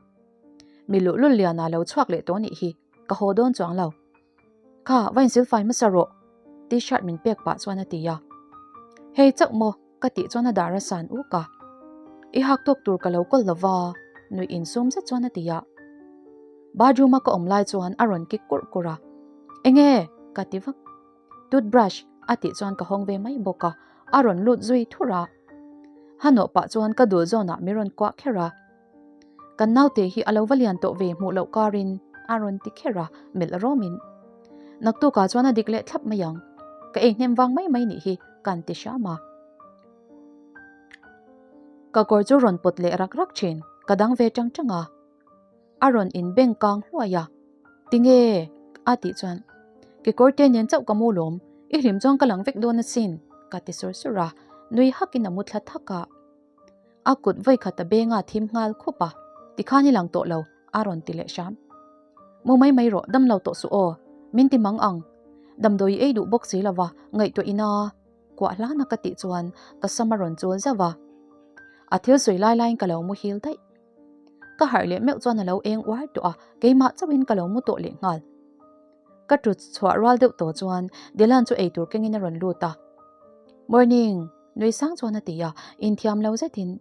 Mi luhlul liana lo chhuak leh tawh nih hi, ka haw dawn chuang lo. Kha, va insilfai hmasa rawh, T-shirt min pek pah chuan a ti a. Hei chauh maw? ka tih chuan a dar a san uk a. I hak tawk tur ka lo kawl lo va. Nuih insum zet chuan a ti a. Bathroom a ka awm lai chuan a rawn kik kurh kurh a. Enge? Ka ti vak. Toothbrush a tih chuan ka hawng ve mai bawk a, a rawn lut zui thur a. Hanawh pah chuan ka dul zawnah min rawn kuah kher a. Kan naute hi a lo va lian tawh ve hmuh loh karin a rawn ti kher a, melh rawmin. Naktukah chuan a dik leh thlap mai ang. Ka ei hnem vang mai mai nih hi kan ti hram a. Ka kawr chu rawn pawt leh rak rak thin, ka dang ve tang tang a. A rawn inbeng kang hluai a. Tinge? a tih chuan, Kekawr te nen chauh ka mu lawm, i hlim chuan ka lang vek dawn asin, ka ti sur sur a, nui hakin a mu thla thak a. A kut vawikhat a benga thim nghal khup a, Tikhan i lang tawh lo, a rawn ti leh hram. Mu mai mai rawh, dam lo tawh suh aw, min ti mang ang. Damdawi ei duh bawk si lova, ngaihtuah ina kuah hlana ka tih chuan ka sam a rawn chul zauh a. A thil sawi lai laiin ka lo muhil daih. Ka harh leh meuh chuan a lo eng uar tawh a, keimah chauhin ka lo mu tawh leh nghal. Ka tut chhuah rual deuh tawh chuan Dylan chu eitur kengin a rawn lut a. Morning! Nui sang chuan a ti a, inthiam lo zetin,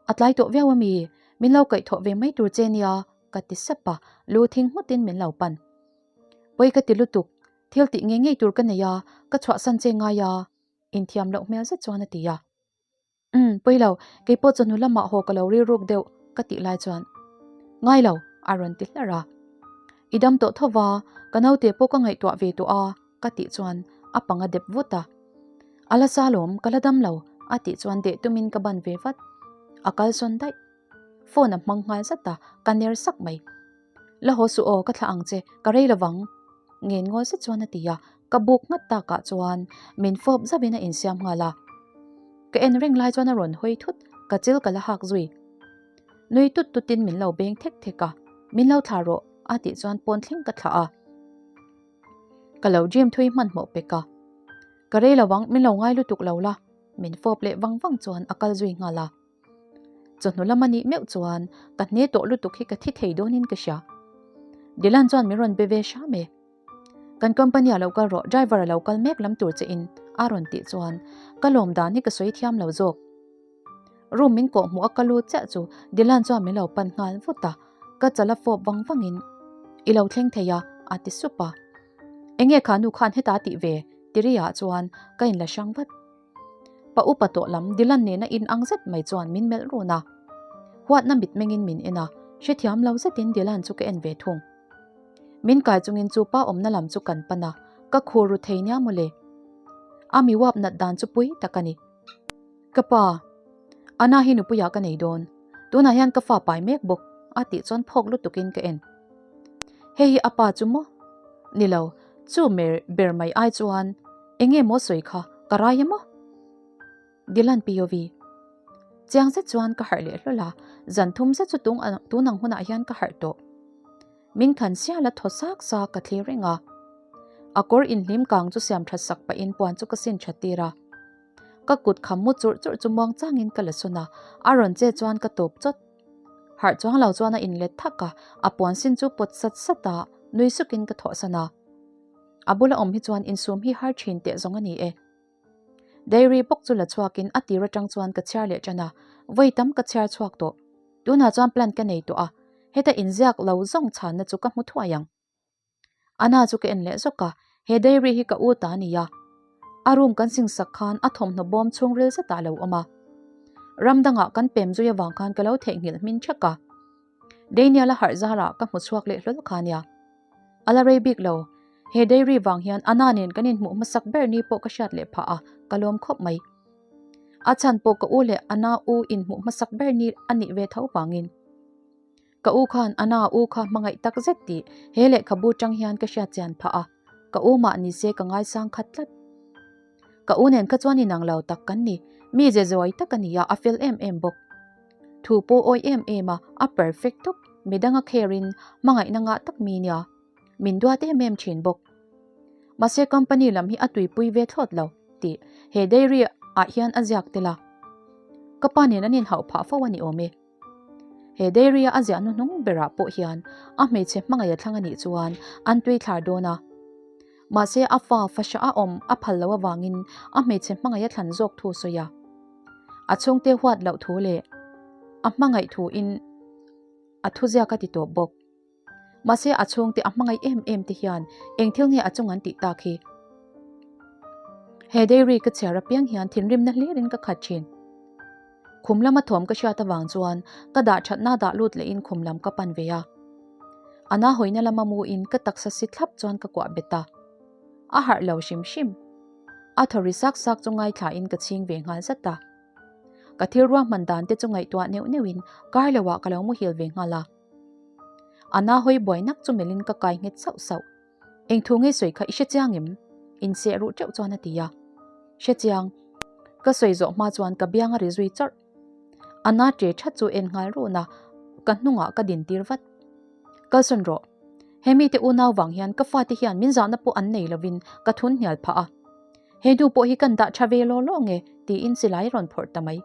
A tlai tawh viau ami? Min lo kaihthawh ve mai tur che nia, ka ti sap a, lu thing nghutin min lo pan. Pawi ka ti lutuk, thil tih ngei ngei tur ka nei a, ka chhuahsan che ngai a, inthiam loh hmel zet chuan a ti a. Umm, pawi lo, keipawh chawhnu lamah haw ka lo rilruk deuh, ka tih lai chuan, Ngai lo, a rawn ti hlar a. I dam tawh tho va, ka naute pawh ka ngaihtuah ve tawh a, ka tih chuan a pang a dep vut a. A la sa lawm, ka la dam lo, a tih chuan deh tumin ka ban ve vat. A kalsawn daih. Phone a hmang nghal zat a, ka ner sak mai. La haw suh aw, ka thlah ang che, ka rei lovang. Ngen ngawl zet chuan a ti a, ka buk nghat takah chuan min fawp zauhin a insiam nghal a. Ka en reng lai chuan a rawn hawi thut, ka chil ka la hak zui. Nui tut tutin min lo beng thek thek a, Min lo thlah rawh, a tih chuan pawn thleng ka thlah a. Ka lo dream thui hmanhmawh pek a. Ka rei lo ang, min lo ngai lutuk lo la, min fawp leh vang vang chuan a kal zui nghal a. Chawhnu lam a nih meuh chuan ka hne tawh lutuk hi ka thi thei dawnin ka hria. Dylan chuan min rawn be ve hram e. Kan company a lo kal rawh, driver a lo kal mek lam tur che in a rawn tih chuan ka lawm dan hi ka sawi thiam lo zawk. Room min kawh hmuh a ka lut chiah chu Dylan chuan min lo pan nghal vut a, ka chal a fawp vang vang in I lo thleng thei a a ti sup a. Enge kha nu khan heta tih ve? Tiri ah chuan ka inla hrang vat. Pa upa tawh lam Dylan nena in ang zet mai chuan min melh run a. Huatna mitmengin min en a, hrethiam lo zetin Dylan chu ka en ve thung. Min kai chungin chu pa awmna lam chu kan pan a, ka khur ru thei nia mawle. A mi uap nat dan chu pui tak a ni. Ka pa, Ana hi nupuiah ka nei dawn. Tunah hian ka fa pai mek bawk, a tih chuan phawk lutukin ka en. Hei hi a pa chu maw? Ni lo, chu mer ber mai ai chuan eng nge maw sawi kha ka rai e maw? Dylan POV. Chiang zet chuan ka harh leh hlawl a, zan thum zet chu tung tun ang hunah hian ka harh tawh. Min khan sial a thaw sak sak ka thlir reng a. A kawr inhlim kang chu siam that sak pahin puan chu ka sin that tir a. Ka kut kham mu churh churh chu muang changin ka la sawn a, a rawn che chuan ka tawp chawt. Harh chuang lo chuan a inlet thak a, a puan sin chu pawt sat sat a, nui sukin ka thawhsan a. A bula awm hi chuan insum hi har thin teh zawng a ni e. Diary bawk chu la chhuakin a tir atang chuan ka chhiar leh tan a, vawi tam ka chhiar chhuak tawh. Tunah chuan plan ka nei tawh a, heta inziak lo zawng chhanna chu ka hmu thuai ang. Anna chu ka en leh zawk a, he diary hi ka u ta a ni a. A room kan singsak khan a thawmhnaw bawm chhungril zetah a lo awm a. Ram dangah kan pem zui avang khan ka lo theihnghilh hmin thek a. Daniel a harh zarah ka hmu chhuak leh hlawl kha nia. A la rei bik lo, he diary vang hian Anna nen kan inhmuh hmasak ber ni pawh ka hriat leh phah a, ka lawm khawp mai. A chhan pawh ka u leh Anna u inhmuh hmasak ber ni a nih ve tho vangin. Ka u khan Anna u kha hmangaih tak zet tih he lehkhabu tang hian ka hriat chian phah a, ka u mah ni se ka ngaisang khat tlat. Ka u nen kha chuan inang lo tak kan ni, mi ze zawi tak a ni a, a fel em em bawk. Thu pawh awi em em a, a perfect tawp, midang a care in hmangaihna ngah tak mi nia, min duat em em thin bawk. Mahse company lam hi a tuipui ve thlawt lo tih he diary ah hian a ziak tel a, ka pa nen an inhauh phah fo a ni awm e. He diary-a a ziah hnuhnung berah pawh hian a hmeichhe hmangaih a thlang a nih chuan an tui thlar dawn a. Mahse a fa fahra a awm a phal loh avangin a hmeichhe hmangaih a thlan zawk thu a sawi a. A chhungte huat loh thu leh a hmangaih thu in A thuziak a ti tawp bawk. Mahse a chhungte a hmangaih em em te hian eng thil nge a chung an tih tak hi? He diary ka chhiar apiang hian thinrimna hlirin ka khat thin. Khum lama thawm ka hriat avang chuan ka dah thatna dah lut lehin khum lam ka pan ve a. A na hawina lama muin ka taksa si thlap chuan ka kuah bet a. A harh lo hrim hrim. A thaw ri sak sak chu ngaithlain ka chhing ve nghal zat a. Ka thil ruahman dan te chu ngaihtuah neuh neuhin kar loah ka lo muhil ve nghal a. A na hawi buai nak chu melhin ka kai nghet sauh sauh. Eng thu ngei sawi kha i hre chiang em? Inseh ruh teuh chuan a ti a. Hre chiang. Ka sawi zawh hma chuan ka biang a ri zui chawrh. A na ṭe ṭhat chu en nghal run a, ka hnungah ka din tir vat. Kalsawn rawh. He mite unau vang hian ka fate hian min zahna pawh an nei lovin ka thun hnial phah a. He nu pawh hi kan dah tha ve law law nge tiin silai rawn phawrh ta mai.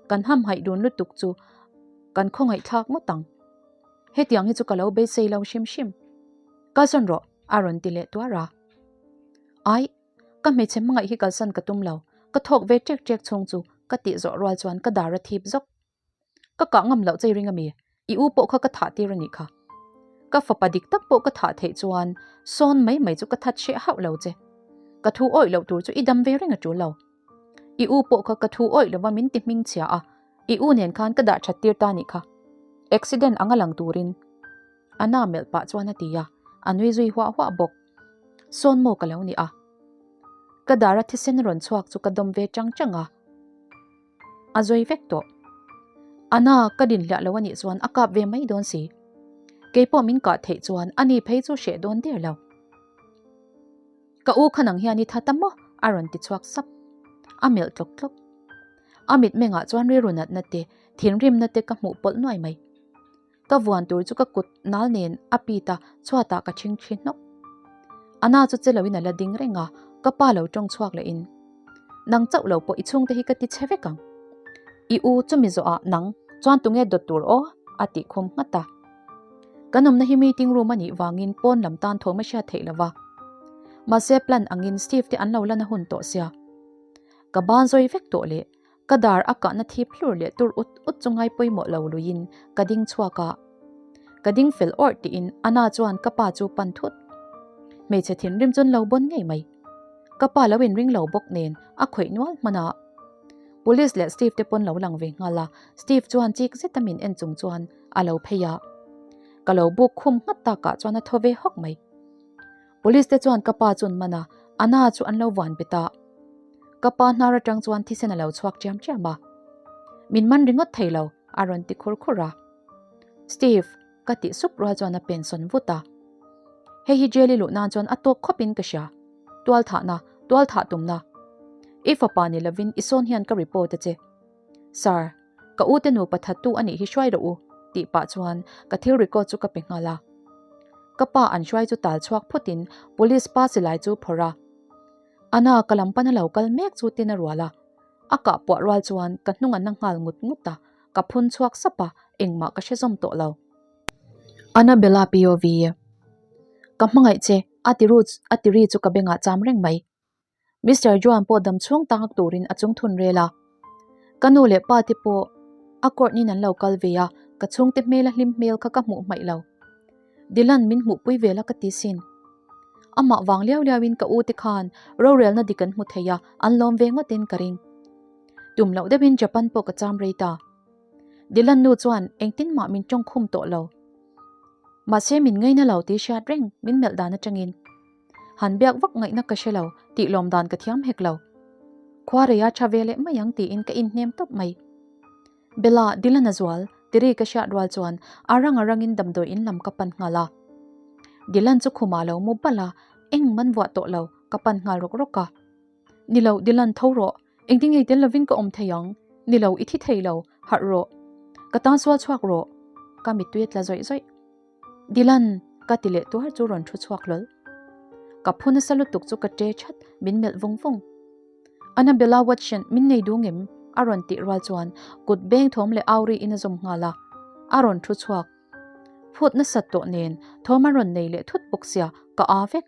Kan hamhaih dun lutuk chu kan khawngaihthlak ngawt ang. Hetiang hi chu ka lo beisei lo hrim hrim. Kalsawn rawh a rawn ti leh tuar a. Ai, ka hmeichhe hmangaih hi kalsan ka tum lo, ka thawk ve ṭek ṭek chhung chu ka tih zawh rual chuan ka dar a thip zawk. Ka kah ngam loh chei ring ami? I u pawh kha ka thah tir a nih kha. Ka fapa dik tak pawh ka thah theih chuan sawn mai mai chu ka that hreh hauh lo che. Ka thu awih loh tur chu i dam ve reng a tul lo. I u pawh kha ka thu awih lova min ti hming chhia a, i u nen khan ka dah that tir ta nih kha. Accident anga lang turin. A na melh pah chuan a ti a, a nui zui huah huah bawk. Sawn maw ka lo ni a? Ka dara thisen rawn chhuak chu ka dawm ve chang chang a. A zawi vek tawh. Ana, ka din hliah lo a nih chuan a kap ve mai dawn si. Kei pawh min kah theih chuan a ni phei chu hreh dawn der lo. Ka u kha nang hian i tha ta maw? a rawn ti chhuak sap. A melh tlawk tlawk. A mitmengah chuan rilru natna te, thinrimna te ka hmuh pawlh nuai mai. Ka vuan tur chu ka kut nal nen a pit a, chhuatah ka chhing thi hnawk. Ana chu che loin a la ding reng a, ka pa lo tawng chhuak leh in, Nang chauh lo pawh i chhungte hi ka ti che vek ang. I u chumi zawhah nang chuan tunge dawt tur aw? a tih khum nghat a. Kan awmna hi meeting room a nih vangin pawn lam tan thawm a hriat theih lova. Mahse plan angin Steve te an lo lan a hun tawh sia. Ka ban zawi vek tawh leh Ka dar a kahna thip hlur leh tur ut ut chu ngai pawimawh lo luiin ka ding chhuak a. Ka ding fel awrh tiin Anna chuan ka pa chu pan thut. Hmeichhe thinrim chuan lo bawn ngei mai. Ka pa lo inring lo bawk nen a khawih nual hman a. Police leh Steve te pawn lo lang ve nghal a, Steve chuan chik zeta min en chung chuan a lo phei a. Ka lo buk khum nghat takah chuan a thaw ve hawk mai. Police te chuan ka pa chun man a, Anna chu an lo vuan bet a. Ka pa hnar atang chuan thisen a lo chhuak chiam chiam a. Min man ringawt thei lo, a rawn ti khur khur a. Steve, ka tih sup rual chuan a pensawn vut a. Hei hi jail i luh nan chuan a tawk khawp in ka hria. Tual thahna, tual thah tumna. I fapa ni lovin i sawn hian ka report a che. Sir, ka u te nupa thattu a nih hi hruai rawh u, tih pah chuan ka thil record chu ka pe nghal a. Ka pa an hruai chu tal chhuak phutin police pa silai chu phawrh a. Ana, ka lam pana lo kal mek chu tin a rual a. A kah puah rual chuan ka hnung a na nghal ngut ngut a, ka phun chhuak sap a, engmah ka hre zawm tawh lo. Annabella POV, Ka hmangaih che, a ti ru a ti ri chu ka bengah cham reng mai. Mister Joan pawh dam chhung tak turin a chung thun rel a. Ka nu leh pa te pawh a court nin an lo kal ve a, ka chhungte hmel a hlim hmel kha ka hmuh hmaih lo. Dylan min hmuhpui vel a ka ti sin. Amah vang liau liau in ka u te khan rorelna dik an hmu thei a, an lawm ve ngawt in ka ring. Tum loh deuh in Japan pawh ka cham rei ta. Dylan nu chuan engtin mah min tawng khum tawh lo. Mahse min ngaina lo tih hriat reng min melh dan atangin. Han biak vak ngaihna ka hre lo, tih lawm dan ka thiam hek lo. Khua reia tha ve leh mai ang tiin ka inhnem tawp mai. Bella, Dylan a zual, tiri ka hriat rual chuan a rang a rangin damdawi in lam ka pan nghal a. Dylan chu khumah lo mu balh a, eng man vuah tawh lo, ka pan nghal rawk rawk a. Ni lo, Dylan tho rawh, engtin ngei tel lovin ka awm thei ang, ni lo, i thi thei lo, harh rawh. Ka tan sual chhuak rawh, ka mittui a tla zawih zawih. Dylan, ka ti leh tuar chu rawn thu chhuak hlawl. Ka phu nasa lutuk chu ka ṭe ṭhat, min melh vung vung. Annabella Watson, min nei duh ngem? a rawn tih rual chuan kut beng thawm leh au ri in a zawm nghal a, a rawn thu chhuak. Phut nasat tawh nen thawm a rawn nei leh thut bawk sia, ka aa vek.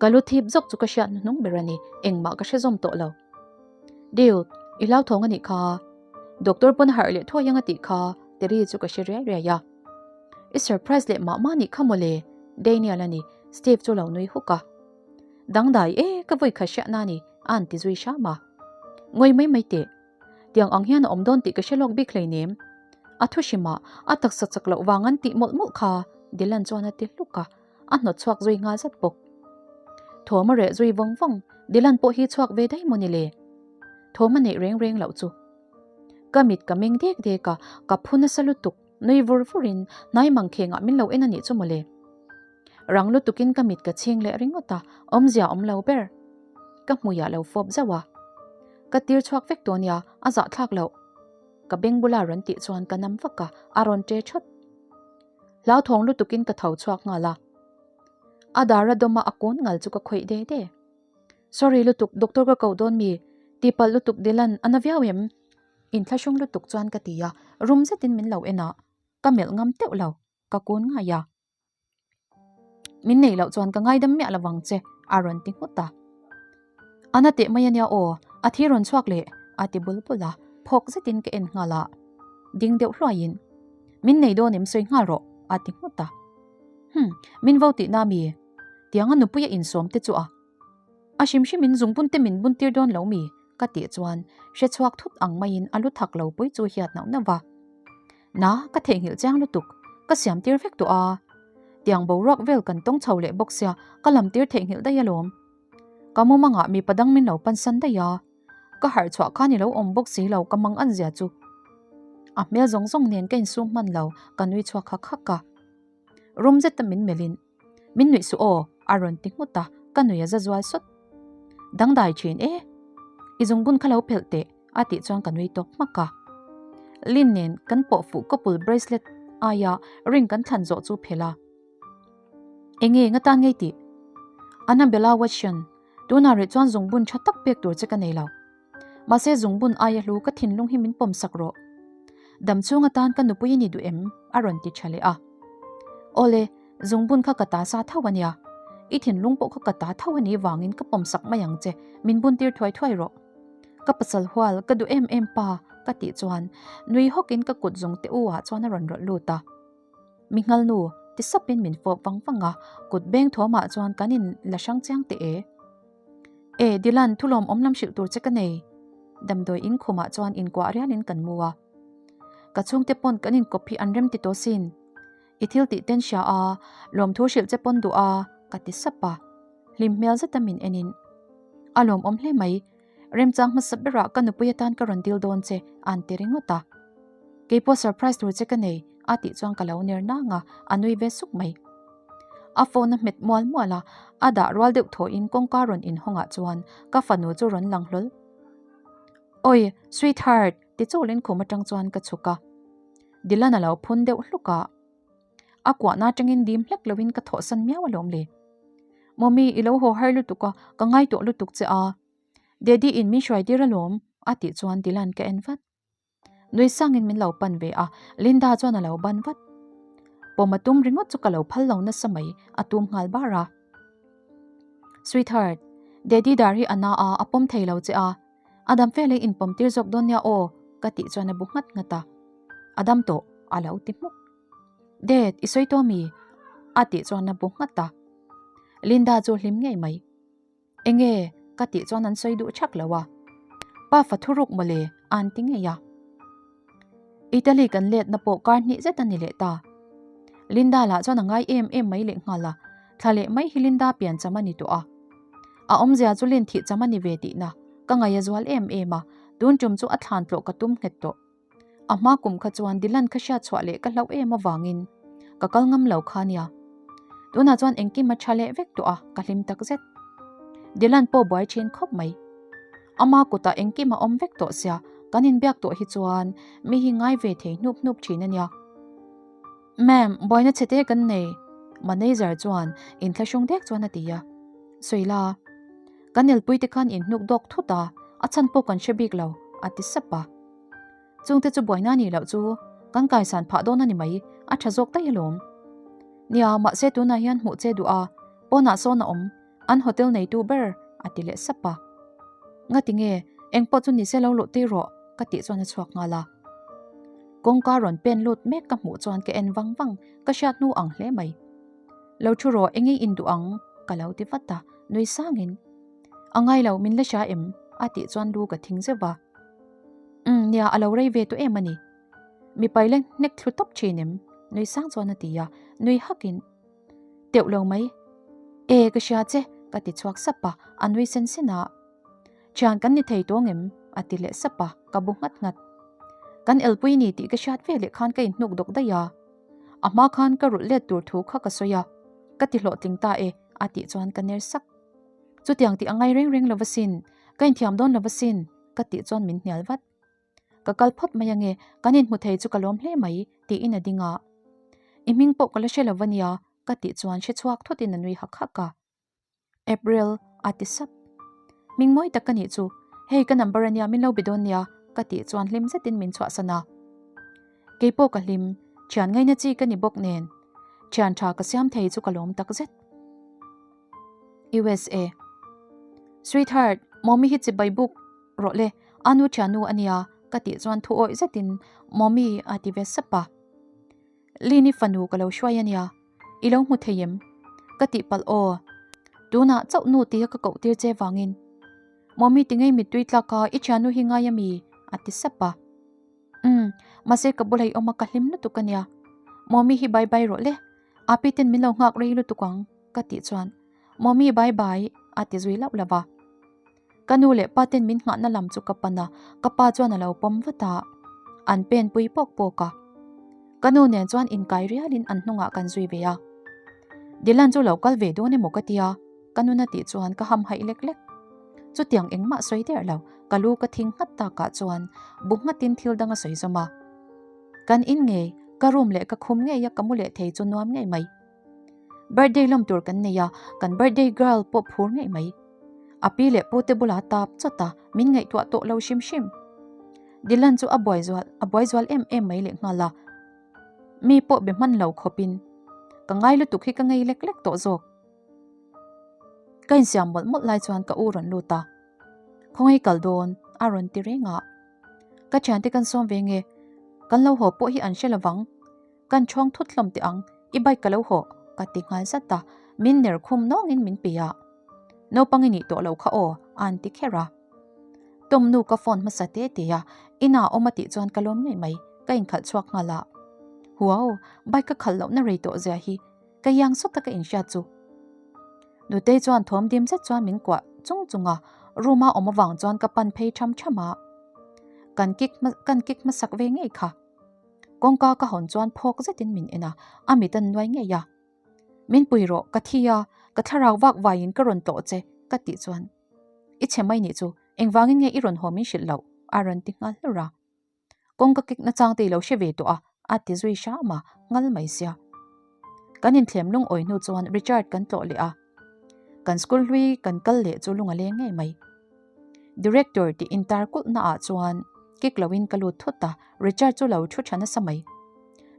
Ka lu thip zawk chu ka hriat hnuhnung ber a ni, engmah ka hre zawm tawh lo. Dude, i hlauthawng a nih kha. Doctor pawn a harh leh thuai ang a tih kha, Teri chu ka hre riai riai a. I surprise leh mah mah nih kha mawle, Daniel a ni, Steve chu lo nui huk a. Dangdai e, ka vawi khat hriatna a ni, a han ti zui hram a. Ngawi mai mai teh. Tiang ang hian a awm dawn tih ka hre lawk bik hleinem. A thu hrimah a taksa chak loh vang an tih mawlh mawlh kha, Dylan chuan a ti hluk a, a hnawt chhuak zui nghal zat bawk. Thawm a reh zui vawng vawng, Dylan pawh hi chhuak ve daih maw ni le? Thawm a neih reng reng loh chu. Ka mit ka meng dek dek a, ka phu nasa lutuk, nui vur vurin hnai mangkhengah min lo en a nih chu maw le. Rang lutukin ka mit ka chhing leh ringawt a, awmzia awm lo ber. Ka hmuiah lo fawp zauh a. Ka tir chhuak vek tawh nia, a zahthlak loh. Ka beng bula rawn tih chuan ka nam vak a, a rawn ṭe ṭhawt. Hlauthawng lutukin ka tho chhuak nghal a. A dara dawma a kawn ngal chu ka khawih de de. Sorry lutuk, doctor ka ko dawn mi? Tihpalh lutuk Dylan, a na viau em? Inthlahrung lutuk chuan ka ti a, rum zetin min lo en a, ka melh ngam teuh lo, ka kun ngai a. Min neih loh chuan ka ngaidam miah lovang che, a rawn ti nghut a. A na teh mai ania aw, a thi rawn chhuak leh, a ti bul bul a, phawk zetin ka en nghal a. Ding deuh hluaiin, Min nei dawn em sawi nghal rawh, a ti nghut a. Hum, min vo tihna mi? Tianga nupuia insawm te chu a. A hrim hrimin zungbun te min bun tir dawn lo mi? ka tih chuan hre chhuak thut ang maiin a lu thak lo pui chu hiat nauh nauh va. Na, ka theihnghilh chiang lutuk, ka siam tir vek tawh a. Tiang boruak vel kan tawng chho leh bawk sia, ka lam tir theihnghilh daih alawm. Ka mumangah mipa dang min lo pansan daih a. Ka harh chhuah khan i lo awm bawk si lo ka mang an zia chu. A hmel zawng zawng nen ka insum hman lo, ka nui chhuak hak hak a. Rum zeta min melhin. Min nuih suh aw, a rawn ti nghut a, ka nui a za zual sawt. Dangdai thin e, i zungbun kha lo phelh teh, a tih chuan ka nui tawp hmak a. Lin nen kan pawh fuh couple bracelet aia ring kan thlan zawh chu phelh a. Enge nga tan ngei tih? Annabella Watson, tunah rih chuan zungbun tha tak pek tur che ka nei lo. Mahse zungbun aia hlu ka thinlung hi min pawm sak rawh. Dam chhung atan ka nupui i ni duh em? a rawn ti tha leh a. Awle, zungbun kha ka ta sa tho a nia. I thinlung pawh kha ka ta tho a nih vangin ka pawm sak mai ang che, min bun tir thuai thuai rawh. Ka pasal hual, ka duh em em pa, ka tih chuan nui hawkin ka kut zung te u ah chuan a rawn rawlh lut a. Mi nghal nu, ti sapin min fawp vang vang a, kut beng thawmah chuan kan in la hrang chiang teh e. E, Dylan, thu lawmawm lam hrilh tur che ka nei. Damdawi in khumah chuan inkuah rialin kan mu a. Ka chhungte pawn kan inkawp hi an rem ti tawh sin. I thil tih ten hria a, lawmthu hrilh che pawn duh a, ka ti sap a. Hlim hmel zeta min enin. A lawmawm hle mai. Remchang hmasa berah ka nupui atan ka rawn dil dawn che, a'n ti ringawt a. Keipawh surprise tur che ka nei, a tih chuan ka lo ner nang a, a nui ve suk mai. A phone a hmet mual mual a, a dah rual deuh thawhin kawngka rawn inhawngah chuan ka fanu chu rawn lang hlawl. Awi, sweetheart! ti chawlin khum atang chuan ka chhuk a. Dylan a lo phun deuh hluk a. A kuahna atangin dim hlek loin ka thawhsan miau alawm le. Mummy, i lo haw har lutuk a, ka ngaituah lutuk che a. Daddy in min hruai tir alawm, a tih chuan Dylan ka en vat. Nui sangin min lo pan ve a, Linda chuan a lo ban vat. Pawm a tum ringawt chu ka lo phal lo nasa mai, a tum nghal bar a. Sweetheart, Daddy dar hi a na a, a pawm thei lo che a. A dam fel in pawm tir zawk dawn nia aw, ka tih chuan a bu nghat nghat a. A dam tawh, a lo ti hmuk. Dad, i sawi tawh mi? A tih chuan a bu nghat a. Linda chu hlim ngei mai. Enge? Ka tih chuan an sawi duh thak lo a. Pa fa thuruk mawle a'n ti ngei a. Italy kan letna pawh kar hnih zet a ni leh ta. Linda lah chuan a ngai em em mai leh nghal a, thla leh mai hi Linda pian cham a ni tawh a. A awmzia chu Lin thih cham a ni ve tihna ka ngaih a zual em em a, tun tum chu a thlan tlawh ka tum nghet tawh. A hma kum kha chuan Dylan kha hriat chhuah leh ka hlauh em avangin ka kal ngam lo kha nia. Tunah chuan engkim a tha leh vek tawh a, ka hlim tak zet. Dylan pawh buai thin khawp mai. Ama kutah engkim a awm vek tawh sia, kan inbiak tawh hi chuan mi hi ngai ve thei hnup hnup thin a nia. Ma'am, buaina chhe te kan nei, manager chuan inthlahrung dek chuan a ti a. Sawi la, kan elpui te khan inhnuk dawk thut a, a chhan pawh kan hre bik lo, a ti sap a. Chungte chu buaina nih loh chu kan kaisan phah dawn a ni mai, a tha zawk daih alawm. Nia, mahse tunah hian hmuh che duh a, pawnah sawn a awm, an hotel neitu ber a ti leh sap a. Ngati nge, engpawh chu nise lo luh tir rawh ka tih chuan a chhuak nghal a. Kawngka rawn pen lut mek ka hmuh chuan ka en vang vang, ka hriat hnu ang hle mai. Lo thu rawh enge in duh ang? ka lo ti vat a, nui sangin. A ngai lo, min la hria em? a tih chuan lu ka thing zeuh va. Umm nia, a lo rei ve tawh em a ni. Mipai la hnek thlu tawp thin em? nui sang chuan a ti a, nui hakin. Teuh lo mai. E, ka hria che, ka ti chhuak sap a, a nui sen sen a. Thian kan ni thei tawng em? a ti leh sap a, ka bu nghat nghat. Kan elpui ni tih ka hriat ve leh khan ka inhnuk dawk daih a. A hma khan ka rulh let tur thu kha ka sawi a, ka ti hlawhtling ta e, a tih chuan ka ner sak. Chutiang tih a ngai reng reng lo asin, ka inthiam dawn lo asin, ka tih chuan min hnial vat. Ka kal phawt mai ange, kan inhmu thei chu ka lawm hle mai, tiin a ding a. I hming pawh ka la hre lo va nia, ka tih chuan hre chhuak thutin a nui hak hak a. April, a ti sap. Hming mawi tak ka nih chu, hei ka number ania min lo be dawn nia, ka tih chuan hlim zetin min chhuahsan a. Keipawh ka hlim, thian ngaina chi ka ni bawk nen, thian tha ka siam thei chu ka lawm tak zet. USA. Sweetheart, Mommy hi chibai buk rawh le, a nu thiannu a nia, ka tih chuan thu awih zetin Mommy a ti ve sap a. Lini fanu ka lo hruai a nia, i lo hmu thei em? Ka tih palh aw, tunah chauh nu tia ka koh tir che vangin. Mommy ti ngei mittui tlak a, i thiannu hi ngai a mi? a ti sap a. Umm, mahse ka bula i awm a ka hlim lutuk a nia. Mommy hi bye bye rawh le, Api ten min lo nghak rei lutuk ang ka tih chuan Mommy bye bye a ti zui lauh lauh a. Ka nu leh pa ten min nghahna lam chu ka pan a, ka pa chuan a lo pawm vat a, an pen pui pawk pawk a. Ka nu nen chuan inkai rialin an hnungah kan zui ve a. Dylan chu lo kal ve dawn emaw ka tia, ka nuna tih chuan ka hamhaih lek lek. Chutiang engmah sawi der lo, ka lu ka thing nghat takah chuan bu nghatin thil dang a sawi zawm a. Kan in ngei, ka room leh ka khum ngei a ka mu leh thei chu nuam ngei mai. Birthday lawm tur kan nei a, kan birthday girl pawh phur ngei mai. A pi leh pu te bulah tap chawt a, min ngaihtuah tawh lo hrim hrim. Dylan chu a buai zual, a buai zual em em mai leh nghal a. Mi pawh be hman lo khawpin ka ngai lutuk hi ka ngei lek lek tawh zawk. Ka insiam mawlh mawlh lai chuan ka u rawn lut a, Khawngaih kal dawn a rawn ti reng a. Ka thiante kan sawm ve nge, kan lo haw pawh hi an hre lovang. Kan chhawng thut hlawm teh ang, i bike ka lo haw ka ti nghal zat a, min ner khum nawngin min pe a. Naupang i nih tawh lo kha aw a an ti kher a. Tom nu ka phone hmasa te te a, inah awm a tih chuan ka lawm ngei mai, ka inkhalh chhuak nghal a. Huau, bike ka khalh lohna rei tawh zia hi ka iang sawt a ka inhriat chu. Nutei chuan thawm dim zet chuan min kuah chung chung a, room a awm avang chuan ka pan phei tham tham a. Kan kick kan kick hmasak ve ngei kha. Kawngka ka hawn chuan phawk zetin min en a, a mit an nuai ngei a. Min pui rawh, ka thi a, ka thlarau vak vaiin ka rawn tlawh che, ka tih chuan. I chhe mai nih chu, engvangin nge i rawn haw min hrilh loh? a rawn ti nghal hlur a. Kawngka kik nachang te i lo hre ve tawh a, a ti zui hram a, nghal mai sia. Kan inthlem lungawi hnu chuan Richard kan tlawh leh a, kan school hlui kan kal leh chu lung a leng ngei mai. Director tih intar kulh na ah chuan kik lo in ka lut thut a, Richard chu lo thu tha nasa mai.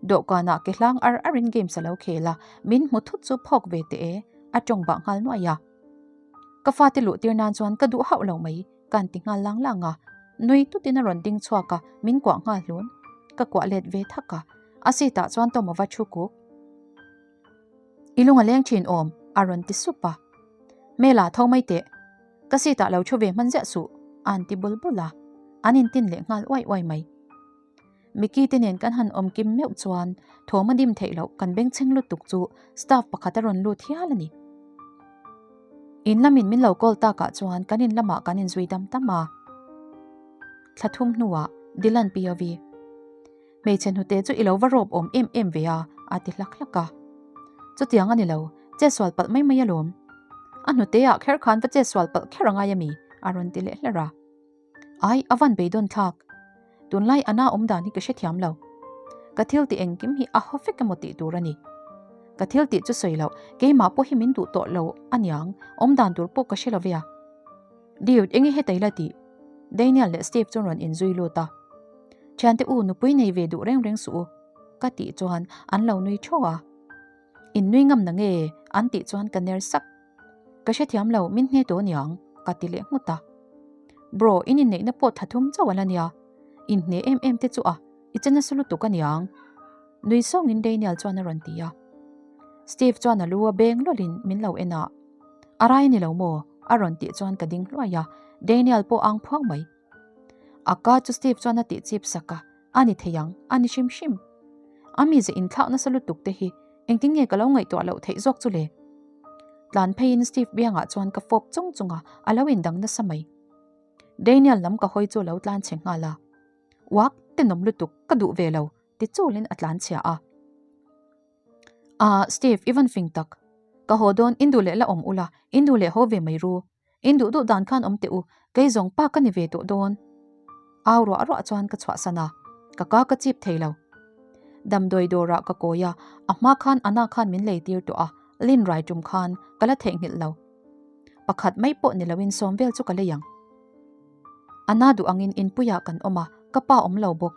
Dawhkan ah ke hlang ar ar in games a lo khel a, min hmu thut chu phawk ve teh e, a tawng bah nghal nuaih a. Ka fate luh tir nan chuan ka duh hauh lo mai. Kan ti nghal lang lang a, nui tutin a rawn ding chhuak a, min kuah nghal hlun. Ka kuah let ve thak a, a seat ah chuan Tom a va thu kuk. I lung a leng thin awm, a rawn ti sup a. Hmela tho mai teh, ka seat ah lo thu ve hman ziah suh, a han ti bul bul a, an intin leh nghal uai uai mai. Mickey te nen kan han awm kim meuh chuan thawm a dim theih loh kan bengchheng lutuk chu staff pakhat a rawn lut hial a ni. In lamin min lo call takah chuan kan in lamah kan inzui dam tam a. Thla thum hnuah Dylan POV. Hmeichhe hnute chu i lo va rawp awm em em ve a, a ti hlak hlak a. Chutiang a ni lo, che sual palh mai mai alawm. A hnute ah kher khan va che sual palh kher angai a mi? a rawn ti leh hler a. Ai, a van beidawn thlak. Tunlai ana awm dan hi ka hrethiam lo. Ka thil tih engkim hi a haw vek emaw tih tur a ni. Ka thil tih chu sawi loh, keimah pawh hi min duh tawh lo aniang, awm dan tur pawh ka hre lo ve a. Dude, enge heta ila tih? Daniel leh Steve chu rawn inzui lut a. Thiante u, nupui nei ve duh reng reng suh u, ka tih chuan an lo nui thaw a. In nui ngam na nge? an tih chuan ka ner sak. Ka hrethiam lo, min hne tawh aniang, ka ti leh nghut a. Bro, in inneihna pawh tha thum chauh a la nia. Inhne em em te chu a. I che nasa lutuk aniang. Nui sawngin Daniel chuan a rawn ti a. Steve chuan a lu a beng lawlhin min lo en a. A rai a ni lo maw? A rawn tih chuan ka ding hluai a, Daniel pawh ang phuang mai. A ka chu Steve chuan a tih chip sak a, a ni thei ang, a ni hrim hrim. A mize inthlak nasa lutuk te hi engtin nge ka lo ngaihtuah loh theih zawk chu le? Tlan pheiin Steve biangah chuan ka fawp chung chung a, a lo indang nasa mai. Daniel lam ka hawi chu a lo tlan chhe nghal a. Uak, tenawm lutuk, ka duh ve lo, ti chulin a tlan chhia a. Ah, Steve, i van fing tak. Ka haw dawn, in duh leh la awm ula, in duh leh haw ve mai ru. In duh duh dan khan awm teh u, kei zawng pa ka ni ve tawh dawn. Au ruah ruah chuan ka chhuahsan a, ka ka ka chip thei lo. Damdawi dawrah ka kawi a, a hma khan Anna khan min lei tir tawh a, Lin rai tum khan ka la theihnghilh lo. Pakhat mai pawh ni loin sawm vel chu ka lei ang. Anna duh angin inpuiah kan awm a, ka pa awm lo bawk.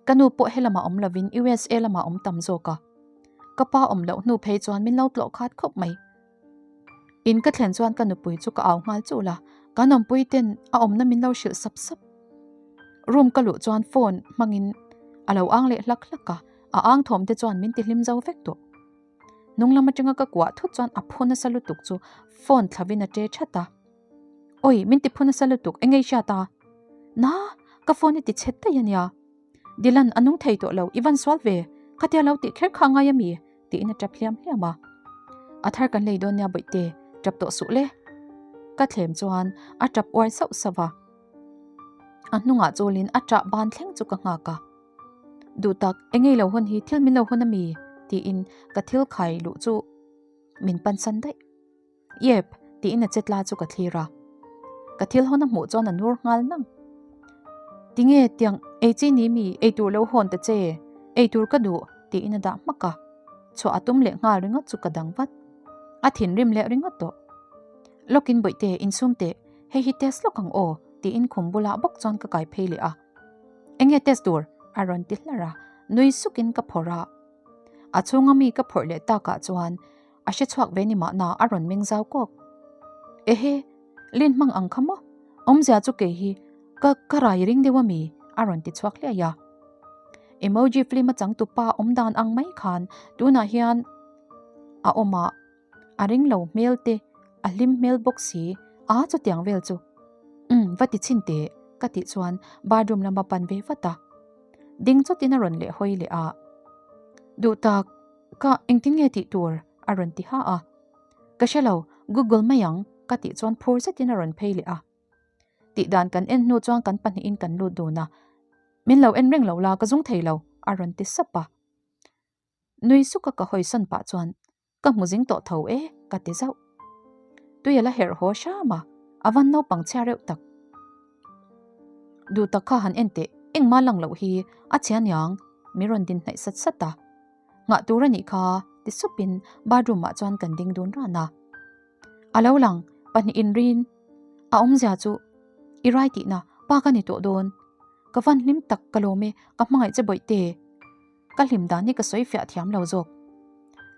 Ka nu pawh helamah awm lovin USA lamah awm tam zawk a. Ka pa awm loh hnu phei chuan min lo tlawh khat khawp mai. In ka thlen chuan ka nupui chu ka au nghal chul a, kan awmpui ten a awmna min lo hrilh sap sap. Room ka luh chuan phone hmangin a lo ang leh hlak hlak a, a ang thawm te chuan min ti hlim zo vek tawh. Hnung lam atanga ka kuah thut chuan a phu nasa lutuk chu phone thlavin a ṭe ṭhat a. Oi, min ti phu nasa lutuk, eng nge i hriat a? Na, ka phone i ti chhe daih a nia. Dylan, a nung thei tawh lo, i van sual ve, khatia lo tih kher kha a ngai a mi? tiin a tap hliam hliam a. A thar kan lei dawn nia bawihte, tap tawh suh le. Ka thlem chuan a tap uar sauh sauh a. A hnungah chawlin a ṭah ban thleng chu ka nghak a. Duh tak, eng nge i lo hawn hi, thil min lo hawn a mi? tiin ka thil khai luh chu min pansan daih. Yep, tiin a chetla chu ka thlir a. Ka thil hawn a hmuh chuan a nur nghal nang. Tinge tiang ei chi ni mi ei tur lo hawn ta che, ei tur ka duh tiin a dah hmak a. Chhuah a tum leh nghal ringawt chu ka dang vat. A thinrim leh ringawt tawh. Lawkin bawihte insum teh, hei hi test lawk ang aw tiin khum bulah bawk chuan ka kai phei leh a. Enge test tur? a rawn ti hlar a, nui sukin ka phawrh a. A chhunga mi ka phawrh leh takah chuan A hre chhuak ve ni mahna a rawn meng zau kawk. Ehe, Lin hmang ang kha maw? Awmzia chu kei hi ka ka rai ring deuh a mi? a rawn ti chhuak hliai a. Emoji film a changtu pa awm dan ang mai khan tunah hian a awm a, a ring lo hmel te, a hlim hmel bawk si a chutiang vel chu. Umm, va ti chhin teh ka tih chuan bathroom lama pan ve vat a. Ding chawtin a rawn lehhawi leh a. Duhtak. Ka engtin nge tih tur? a rawn ti ha a. Ka hre lo, Google mai ang ka tih chuan phur zetin a rawn phei leh a. Tih dan kan en hnu chuan kan pahnihin kan lut dun a. Min lo en reng lo la, ka zung thei lo a rawn ti sap a. Nui suka ka hawisawn pah chuan ka hmu zing tawh tho e ka ti zauh. Tui a la herh haw hram a, a van naupang chhia reuh tak. Duh tak kha han en teh, engmah lang loh hi a chhia niang min rawn din hnaih sat sat a. Nghah tur a nih kha ti supin bathroom ah chuan kan ding dun ran a. A lo lang pahnih inrin a awmzia chu i rai tihna pa ka ni tawh dawn. Ka van hlim tak ka lawm e ka hmangaih che bawihte. Ka hlim dan hi ka sawi fiah thiam lo zawk.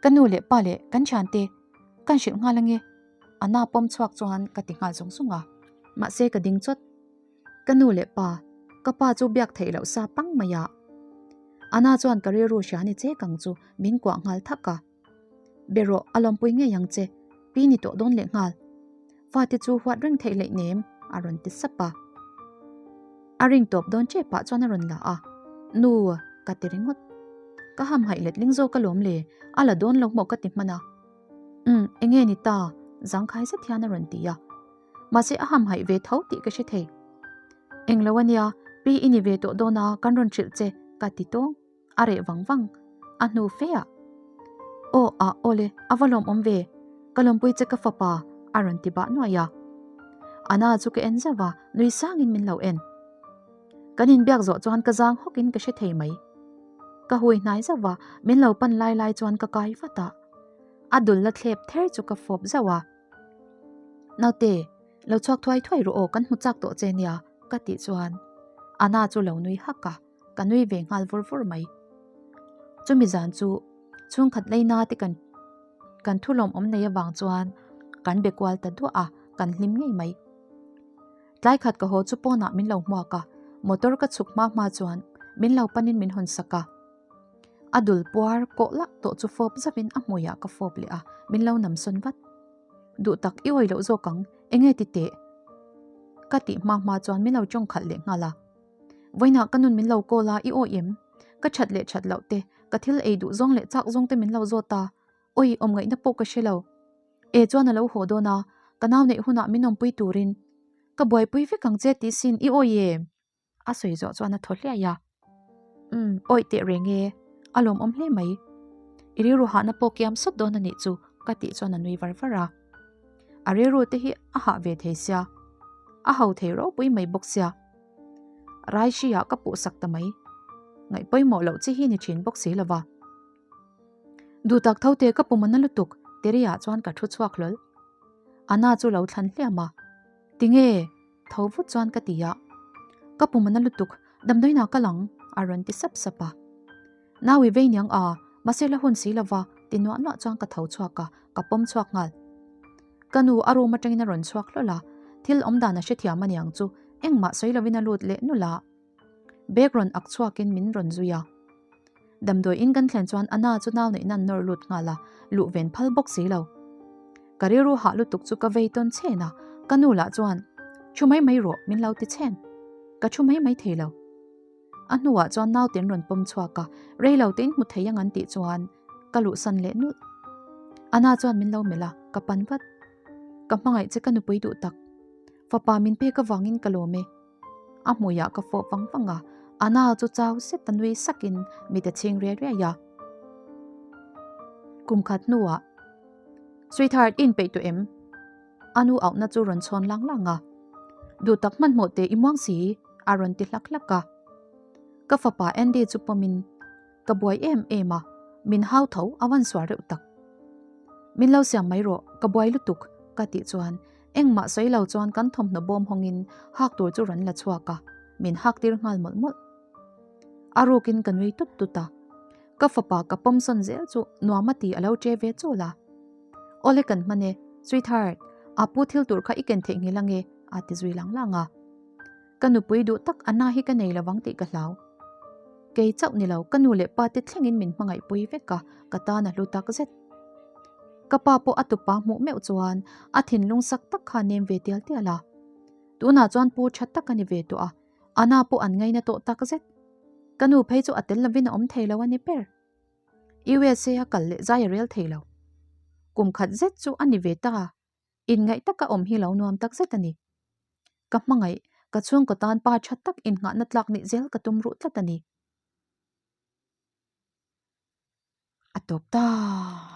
Ka nu leh pa leh kan thiante kan hrilh nghal ange a na pawm chhuak chuan ka ti nghal zung zung a. Mahse ka ding chawt. Ka nu leh pa, ka pa chu biak theih loh sa pang mai a. Anna chuan ka rilru hria ni che kang chu min kuah nghal thak a. Be rawh, a lawmpui ngei ang che, pi ni tawh dawn leh nghal. Fate chu huat reng theih hleih nem, a rawn ti sap a. A ring tawp dawn che pah chuan a rawn la a, Nu, ka ti ringawt. Ka hamhaih letling zawk alawm le, a la dawn lo maw ka ti hman a. Umm, enge ni ta? Zangkhai zet hian a rawn ti a. Mahse a hamhaih ve tho tih ka hre thei. Englo a nia, pi i ni ve tawh dawn a, kan rawn hrilh che, ka ti tawng. A reh vang vang. A hnu fe ah. Aw ah aw le, a va lawmawm ve. Ka lawmpui che ka fapa, a rawn ti bah nuaih a. Anna chu ka en zauh a, nui sangin min lo en. Kan inbiak zawh chuan ka zang hawkin ka hre thei mai. Ka hui hnai zauh a, min lo pan lai lai chuan ka kai vat a. A dul la thlep ther chu ka fawp zauh a. Naute, lo chhuak thuai thuai rawh aw, kan hmu chak tawh che nia, ka tih chuan Anna chu lo nui hak a, ka nui ve nghal vur vur mai. Chumi zan chu chhungkhat leina te kan kan thu lawmawm nei avang chuan kan be kual ta duah a, kan hlim ngei mai. Tlai khat ka haw chu pawnah min lo hmuak a, motor ka chhuk hma hma chuan. Min lo panin min hawn sak a. A dul puar kawh lah tawh chu fawp zauhin a hmuiah ka fawp leh a, min lo nam sawn vat. Duh tak i awi loh zawk ang, enge ti teh? Ka tih hma hma chuan min lo tawng khalh leh nghal a. Vawiinah ka nun min lo call a, i awi em? Ka that leh that loh te, ka thil ei duh zawng leh chak zawng te min lo zawt a, awi awm ngaihna pawh ka hre lo. E chuan a lo haw dawn a, ka nau neih hunah min awmpui turin ka buaipui vek ang che tih sin i awi em? A sawi zawh chuan a thaw hliai a. Umm, awih teh reng e, a lawmawm hle mai. I rilru hahna pawh kiam sawt dawn a nih chu ka tih chuan a nui var var a. A rilru te hi a hah ve thei sia, a ho thei ropui mai bawk sia. Raihri ah ka puh sak ta mai. Ngaih pawimawh loh chi hi ni thin bawk si lova. Duhtak tho te ka pum a na lutuk, Terry ah chuan ka thu chhuak hlawl. Anna chu lo thlan hliam a. Tinge? Tho vut chuan ka ti a. Ka pum a na lutuk, damdawiinah ka lang, a rawn ti sap sap a. Nau i vei niang a, mahse la hun si lova, ti nuah nuah chuan ka tho chhuak a, ka pawm chhuak nghal. Ka nu a room atangin a rawn chhuak hlawl a, thil awmdan a hrethiam aniang chu engmah sawi lovin a lut leh nulh a. Bag rawn ak chhuakin min rawn zui a. Damdawi in kan thlen chuan Anna chu nau neihna an nawr lut nghal a, luh ven phal bawk si lo. Ka rilru hah lutuk chu ka vei tawn chhen a, ka nu lah chuan, Thu mai mai rawh, min lo ti chhen. Ka thu mai mai thei lo. A hnuah chuan naute an rawn pawm chhuak a, rei lo tein hmu thei ang an tih chuan ka luhsan leh nulh. Anna chuan min lo melh a, ka pan vat. Ka hmangaih che ka nupui duh tak. Fapa min pek avangin ka lawm e. A hmuiah ka fawh vang vang a, Anna chu chau zet a nui sakin mit a chhing riai riai a. Kum khat hnuah, Sweetheart, i inpeih tawh em? A nu auhna chu rawn chhawn lang lang a. Duh tak hmanhmawh teh i muang si, a rawn ti hlak hlak a. Ka fapa Andy chu pawmin ka buai em em a, min hau tho a van sual reuh tak. Min lo siam mai rawh, ka buai lutuk, ka tih chuan Engmah sawi lo chuan kan thawmhnaw bawm hawngin hak tur chu rawn la chhuak a, min hak tir nghal mawlh mawlh. A rukin ka nui tut tut a, ka fapa ka pawm sawn zel chu nuam a ti a lo che ve chawl a. Awle kan hman e, sweetheart, a pu thil tur kha i ken theih nghilh ange, a ti zui lang lang a. Ka nupui duh tak a na hi ka nei lovang tih ka hlau. Kei chauh ni lo, ka nu leh pa te thlengin min hmangaihpui vek a, ka tan a hlu tak zet. Ka pa pawh a tupa hmuh meuh chuan a thinlung sak tak kha nem ve tial tial a. Tunah chuan pu tha tak a ni ve tawh a, a na pawh an ngaina tawh tak zet. Ka nu phei chu a tel lovin a awm thei lo a ni ber. USA a kal leh zai a rel thei lo. Kum khat zet chu a ni ve ta. Inngaih taka awm hi lo nuam tak zet a ni. Ka hmangaih, ka chhungkaw tan pa tha tak innghahna tlak nih zel ka tum ruh tlat a ni. A tawp ta.